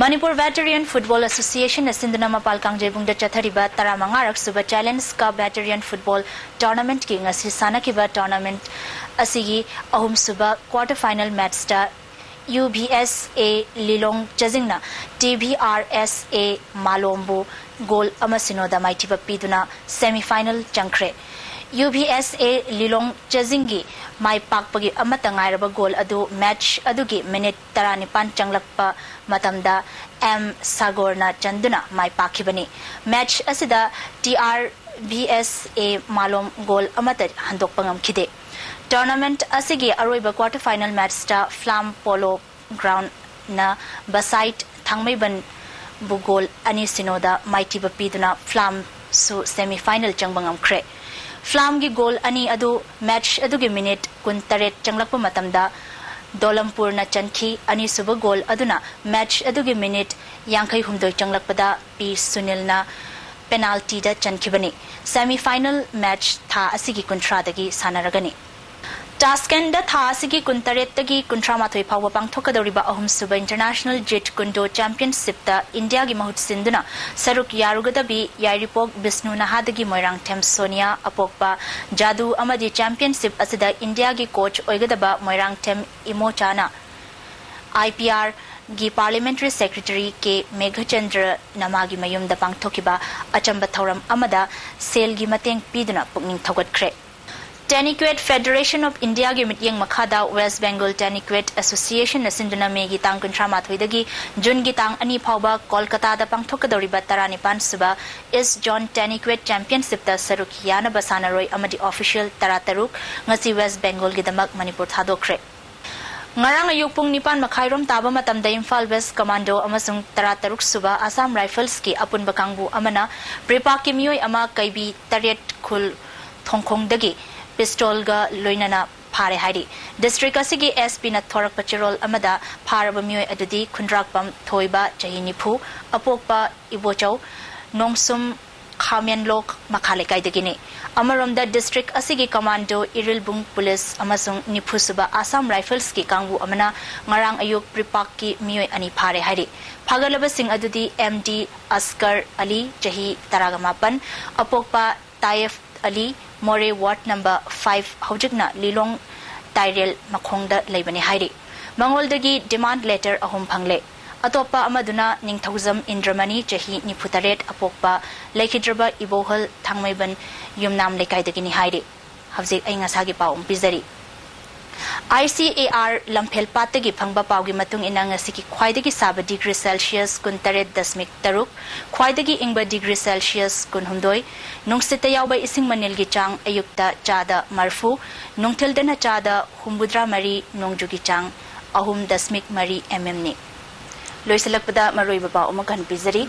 ꯃꯅꯤꯄꯨꯔ Veteran Football Association ꯅ ꯁꯤꯟꯗꯨꯅ ꯃꯄꯥꯜ ꯀꯥꯡꯖꯩꯕꯨꯡꯗ ꯆꯠꯊꯔꯤꯕ ꯇꯔꯥꯃꯉꯥꯔꯛ ꯁꯨꯕ Challenge Cup Veteran Football Tournament ꯀꯤ ꯉꯁꯤ ꯁꯥꯟꯅꯈꯤꯕ tournament ꯑꯁꯤꯒꯤ ꯑꯍꯨꯝꯁꯨꯕ quarter final match ꯇ U V S A Lilong ꯆꯖꯤꯡꯅ T V R S A ꯃꯥꯂꯣꯝꯕꯨ goal ꯑꯃ ꯁꯤꯅꯣꯗ ꯃꯥꯏꯊꯤꯕ ꯄꯤꯗꯨꯅ semi final ꯆꯪꯈ꯭ꯔꯦ꯫ U V S A ꯂꯤꯂꯣꯡ ꯆꯖꯤꯡꯒꯤ ꯃꯥꯏ ꯄꯥꯛꯄꯒꯤ ꯑꯃꯠꯇ ꯉꯥꯏꯔꯕ goal ꯑꯗꯨ match ꯑꯗꯨꯒꯤ minute ꯇꯔꯥꯅꯤꯄꯥꯟ ꯆꯪꯂꯛꯄ ꯃꯇꯝꯗ M ꯁꯥꯒꯣꯔꯅ ꯆꯟꯗꯨꯅ ꯃꯥꯏ ꯄꯥꯛꯈꯤꯕꯅꯤ꯫ Match ꯑꯁꯤꯗ T R V S A Malom goal ꯑꯃꯠꯇ ꯍꯟꯗꯣꯛꯄ ꯉꯝꯈꯤꯗꯦ꯫ Tournament ꯑꯁꯤꯒꯤ ꯑꯔꯣꯏꯕ quarter final match ꯇ Flam Polo Ground ꯅ Basait ꯊꯥꯡꯃꯩꯕꯟꯕꯨ goal ꯑꯅꯤ ꯁꯤꯅꯣꯗ ꯃꯥꯏꯊꯤꯕ ꯄꯤꯗꯨꯅ Flam ꯁꯨ semi final ꯆꯪꯕ ꯉꯝꯈ꯭ꯔꯦ꯫ ꯐ꯭ꯂꯥꯝꯒꯤ ꯒꯣꯜ ꯑꯅꯤ ꯑꯗꯨ ꯃꯦꯆ ꯑꯗꯨꯒꯤ ꯃꯤꯅꯤꯠ ꯀꯨꯟꯇꯔꯦꯠ ꯆꯪꯂꯛꯄ ꯃꯇꯝꯗ ꯗꯣꯂꯝꯄꯨꯔꯅ ꯆꯟꯈꯤ꯫ ꯑꯅꯤꯁꯨꯕ ꯒꯣꯜ ꯑꯗꯨꯅ ꯃꯦꯆ ꯑꯗꯨꯒꯤ ꯃꯤꯅꯤꯠ ꯌꯥꯡꯈꯩꯍꯨꯝꯗꯣꯏ ꯆꯪꯂꯛꯄꯗ ꯄꯤ ꯁꯨꯅꯤꯜꯅ ꯄꯦꯅꯥꯜꯇꯤꯗ ꯆꯟꯈꯤꯕꯅꯤ꯫ ꯁꯦꯃꯤ ꯐꯥꯏꯅꯦꯜ ꯃꯦꯆ ꯊꯥ ꯑꯁꯤꯒꯤ ꯀꯨꯟꯊ꯭ꯔꯥꯗꯒꯤ ꯁꯥꯟꯅꯔꯒꯅꯤ꯫ ꯇꯥꯁꯀꯦꯟꯗ ꯊꯥ ꯑꯁꯤꯒꯤ ꯀꯨꯟꯇꯔꯦꯠꯇꯒꯤ ꯀꯨꯟꯊ꯭ꯔꯥꯃꯥꯊꯣꯏ ꯐꯥꯎꯕ ꯄꯥꯡꯊꯣꯛꯀꯗꯧꯔꯤꯕ ꯑꯍꯨꯝꯁꯨꯕ ꯏꯟꯇꯔꯅꯦꯁꯅꯦꯜ ꯖꯤꯠ ꯀꯨꯟꯗꯣ ꯆꯦꯝꯄꯤꯌꯟꯁꯤꯞꯇ ꯏꯟꯗꯤꯌꯥꯒꯤ ꯃꯍꯨꯠ ꯁꯤꯟꯗꯨꯅ ꯁꯔꯨꯛ ꯌꯥꯔꯨꯒꯗꯕꯤ ꯌꯥꯏꯔꯤꯄꯣꯛ ꯕꯤꯁꯅꯨ ꯅꯍꯥꯗꯒꯤ ꯃꯣꯏꯔꯥꯡꯊꯦꯝ ꯁꯣꯅꯤꯌꯥ, ꯑꯄꯣꯛꯄ ꯖꯥꯗꯨ ꯑꯃꯗꯤ ꯆꯦꯝꯄꯤꯌꯟꯁꯤꯞ ꯑꯁꯤꯗ ꯏꯟꯗꯤꯌꯥꯒꯤ ꯀꯣꯆ ꯑꯣꯏꯒꯗꯕ ꯃꯣꯏꯔꯥꯡꯊꯦꯝ ꯏꯃꯣꯆꯥꯅ ꯑꯥꯏ ꯄꯤ ꯑꯥꯔꯒꯤ ꯄꯥꯔꯂꯤꯌꯥꯃꯦꯟꯇꯔꯤ ꯁꯦꯀ꯭ꯔꯦꯇꯔꯤ ꯀꯦ ꯃꯦꯘꯆꯟꯗ꯭ꯔ ꯅꯃꯥꯒꯤ ꯃꯌꯨꯝꯗ ꯄꯥꯡꯊꯣꯛꯈꯤꯕ ꯑꯆꯝꯕ ꯊꯧꯔꯝ ꯑꯃꯗ ꯁꯦꯜꯒꯤ ꯃꯇꯦꯡ ꯄꯤꯗꯨꯅ ꯄꯨꯛꯅꯤꯡ ꯊꯧꯒꯠꯈ꯭ꯔꯦ꯫ ꯇꯦꯅꯤꯀ꯭ꯋꯦꯠ ꯐꯦꯗꯔꯦꯁꯟ ꯑꯣꯐ ꯏꯟꯗꯤꯌꯥꯒꯤ ꯃꯤꯠꯌꯦꯡ ꯃꯈꯥꯗ ꯋꯦꯁ꯭ꯠ ꯕꯦꯡꯒꯣꯜ ꯇꯦꯅꯤꯀ꯭ꯋꯦꯠ ꯑꯦꯁꯣꯁꯤꯌꯦꯁꯟꯅ ꯁꯤꯟꯗꯨꯅ ꯃꯦꯒꯤ ꯇꯥꯡ ꯀꯨꯟꯊ꯭ꯔꯥ ꯃꯥꯊꯣꯏꯗꯒꯤ ꯖꯨꯟꯒꯤ ꯇꯥꯡ ꯑꯅꯤ ꯐꯥꯎꯕ ꯀꯣꯜꯀꯇꯥꯗ ꯄꯥꯡꯊꯣꯛꯀꯗꯧꯔꯤꯕ ꯇꯔꯥꯅꯤꯄꯥꯟ ꯁꯨꯕ ꯏꯁ꯭ꯠ ꯖꯣꯟ ꯇꯦꯅꯤꯀ꯭ꯋꯦꯠ ꯆꯦꯝꯄꯤꯌꯟꯁꯤꯞꯇ ꯁꯔꯨꯛ ꯌꯥꯅꯕ ꯁꯥꯟꯅꯔꯣꯏ ꯑꯃꯗꯤ ꯑꯣꯐꯤꯁꯤꯌꯦꯜ ꯇꯔꯥꯇꯔꯨꯛ ꯉꯁꯤ ꯋꯦꯁ꯭ꯠ ꯕꯦꯡꯒꯣꯜꯒꯤꯗꯃꯛ ꯃꯅꯤꯄꯨꯔ ꯊꯥꯗꯣꯛꯈ꯭ꯔꯦ꯫ ꯉꯔꯥꯡ ꯑꯌꯨꯛ ꯄꯨꯡ ꯅꯤꯄꯥꯟ ꯃꯈꯥꯏꯔꯣꯝ ꯇꯥꯕ ꯃꯇꯝꯗ ꯏꯝꯐꯥꯜ ꯋꯦꯁ꯭ꯠ ꯀꯃꯥꯟꯗꯣ ꯑꯃꯁꯨꯡ ꯇꯔꯥꯇꯔꯨꯛ ꯁꯨꯕ ꯑꯁꯥꯝ ꯔꯥꯏꯐꯜꯁꯀꯤ ꯑꯄꯨꯟꯕ ꯀꯥꯡꯕꯨ ꯑꯃꯅ ꯄ꯭ꯔꯤꯄꯥꯛꯀꯤ ꯃꯤꯑꯣꯏ ꯑꯃ ꯀꯩꯕꯤ ꯇꯔꯦꯠ ꯈꯨꯜ ꯊꯣꯡꯈꯣꯡꯗꯒꯤ ꯄꯤꯁꯇꯣꯜꯒ ꯂꯣꯏꯅꯅ ꯐꯥꯔꯦ ꯍꯥꯏꯔꯤ꯫ ꯗꯤꯁꯇ꯭ꯔꯤꯛ ꯑꯁꯤꯒꯤ ꯑꯦꯁ ꯄꯤꯅ ꯊꯣꯔꯛꯄ ꯆꯦꯔꯣꯜ ꯑꯃꯗ ꯐꯥꯔꯕ ꯃꯤꯑꯣꯏ ꯑꯗꯨꯗꯤ ꯈꯨꯟꯗ꯭ꯔꯥꯛꯄꯝ ꯊꯣꯏꯕ, ꯆꯍꯤ ꯅꯤꯐꯨ, ꯑꯄꯣꯛꯄ ꯏꯕꯣꯆꯧ ꯅꯣꯡꯁꯨꯝ ꯈꯥꯃꯦꯟꯂꯣꯛ ꯃꯈꯥ ꯂꯩꯀꯥꯏꯗꯒꯤꯅꯤ꯫ ꯑꯃꯔꯣꯝꯗ ꯗꯤꯁꯇ꯭ꯔꯤꯛ ꯑꯁꯤꯒꯤ ꯀꯃꯥꯟꯗꯣ, ꯏꯔꯤꯜꯕꯨꯡ ꯄꯨꯂꯤꯁ ꯑꯃꯁꯨꯡ ꯅꯤꯐꯨ ꯁꯨꯕ ꯑꯁꯥꯝ ꯔꯥꯏꯐꯜꯁꯀꯤ ꯀꯥꯡꯕꯨ ꯑꯃꯅ ꯉꯔꯥꯡ ꯑꯌꯨꯛ ꯄ꯭ꯔꯤꯄꯥꯛꯀꯤ ꯃꯤꯑꯣꯏ ꯑꯅꯤ ꯐꯥꯔꯦ ꯍꯥꯏꯔꯤ꯫ ꯐꯥꯒꯠꯂꯕꯁꯤꯡ ꯑꯗꯨꯗꯤ ꯑꯦꯝ ꯗꯤ ꯑꯁꯀꯔ ꯑꯂꯤ, ꯆꯍꯤ ꯇꯔꯥꯒ ꯃꯥꯄꯟ, ꯑꯄꯣꯛꯄ ꯇꯥꯌꯦꯐ ꯑꯂꯤ, ꯃꯣꯔꯦ ꯋꯥꯔꯗ ꯅꯝꯕꯔ ꯐꯥꯏꯚ, ꯍꯧꯖꯤꯛꯅ ꯂꯤꯂꯣꯡ ꯇꯥꯏꯔꯦꯜ ꯃꯈꯣꯡꯗ ꯂꯩꯕꯅꯤ ꯍꯥꯏꯔꯤ꯫ ꯃꯉꯣꯜꯗꯒꯤ ꯗꯤꯃꯥꯟꯗ ꯂꯦꯇꯔ ꯑꯍꯨꯝ ꯐꯪꯂꯦ꯫ ꯑꯇꯣꯞꯄ ꯑꯃꯗꯨꯅ ꯅꯤꯡꯊꯧꯖꯝ ꯏꯟꯗ꯭ꯔꯃꯅꯤ, ꯆꯍꯤ ꯅꯤꯐꯨ ꯇꯔꯦꯠ, ꯑꯄꯣꯛꯄ ꯂꯩꯈꯤꯗ꯭ꯔꯕ ꯏꯕꯣꯍꯜ ꯊꯥꯡꯃꯩꯕꯟ ꯌꯨꯝꯅꯥꯝ ꯂꯩꯀꯥꯏꯗꯒꯤꯅꯤ ꯍꯥꯏꯔꯤ꯫ ꯍꯧꯖꯤꯛ ꯑꯏꯪ ꯑꯁꯥꯒꯤ ꯄꯥꯎ ꯑꯃꯨꯛ ꯄꯤꯖꯔꯤ꯫ ꯑꯥꯏ ꯁꯤ ꯑꯦ ꯑꯥꯔ ꯂꯝꯐꯦꯜ ꯄꯥꯠꯇꯒꯤ ꯐꯪꯕ ꯄꯥꯎꯒꯤ ꯃꯇꯨꯡ ꯏꯟꯅ ꯉꯁꯤꯒꯤ ꯈ꯭ꯋꯥꯏꯗꯒꯤ ꯁꯥꯕ ꯗꯤꯒ꯭ꯔꯤ ꯁꯦꯜꯁꯤꯌꯁ ꯀꯨꯟꯇꯔꯦꯠ ꯗꯁꯃꯤꯛ ꯇꯔꯨꯛ, ꯈ꯭ꯋꯥꯏꯗꯒꯤ ꯏꯪꯕ ꯗꯤꯒ꯭ꯔꯤ ꯁꯦꯜꯁꯤꯌꯁ ꯀꯨꯟꯍꯨꯝꯗꯣꯏ, ꯅꯨꯡꯁꯤꯠꯇ ꯌꯥꯎꯕ ꯏꯁꯤꯡ ꯃꯅꯤꯜꯒꯤ ꯆꯥꯡ ꯑꯌꯨꯛꯇ ꯆꯥꯗ ꯃꯔꯐꯨ, ꯅꯨꯡꯊꯤꯜꯗꯅ ꯆꯥꯗ ꯍꯨꯝꯐꯨꯇꯔꯥ ꯃꯔꯤ, ꯅꯣꯡꯖꯨꯒꯤ ꯆꯥꯡ ꯑꯍꯨꯝ ꯗꯁꯃꯤꯛ ꯃꯔꯤ ꯑꯦꯝ ꯑꯦꯝꯅꯤ꯫ ꯂꯣꯏꯁꯤꯜꯂꯛꯄꯗ ꯃꯔꯨꯑꯣꯏꯕ ꯄꯥꯎ ꯑꯃ ꯀꯟꯕꯤꯖꯔꯤ꯫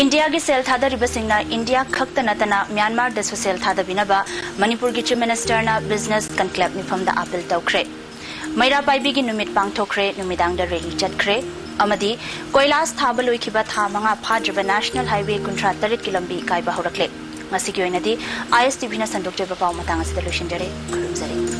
ꯏꯟꯗꯤꯌꯥꯒꯤ ꯁꯦꯜ ꯊꯥꯗꯔꯤꯕꯁꯤꯡꯅ ꯏꯟꯗꯤꯌꯥ ꯈꯛꯇ ꯅꯠꯇꯅ ꯃ꯭ꯌꯥꯟꯃꯥꯔꯗꯁꯨ ꯁꯦꯜ ꯊꯥꯗꯕꯤꯅꯕ ꯃꯅꯤꯄꯨꯔꯒꯤ Chief Minister ꯅ Business Conclave ꯃꯤꯐꯝꯗ ꯑꯥꯄꯤꯜ ꯇꯧꯈ꯭ꯔꯦ꯫ ꯃꯩꯔꯥ ꯄꯥꯏꯕꯤꯒꯤ ꯅꯨꯃꯤꯠ ꯄꯥꯡꯊꯣꯛꯈ꯭ꯔꯦ, ꯅꯨꯃꯤꯗꯥꯡꯗ rally ꯆꯠꯈ꯭ꯔꯦ꯫ ꯑꯃꯗꯤ ꯀꯣꯏꯂꯥꯁ ꯊꯥꯕ ꯂꯣꯏꯈꯤꯕ ꯊꯥ ꯃꯉꯥ ꯐꯥꯗ꯭ꯔꯤꯕ National Highway ꯀꯨꯟꯊ꯭ꯔꯥ ꯇꯔꯦꯠꯀꯤ ꯂꯝꯕꯤ ꯀꯥꯏꯕ ꯍꯧꯔꯛꯂꯦ꯫ ꯉꯁꯤꯒꯤ ꯑꯣꯏꯅꯗꯤ ISTV ꯅ ꯁꯟꯗꯣꯛꯆꯕ ꯄꯥꯎ ꯃꯇꯥꯡ ꯑꯁꯤꯗ ꯂꯣꯏꯁꯤꯟꯖꯔꯦ꯫ ꯈꯨꯔꯨꯝꯖꯔꯤ꯫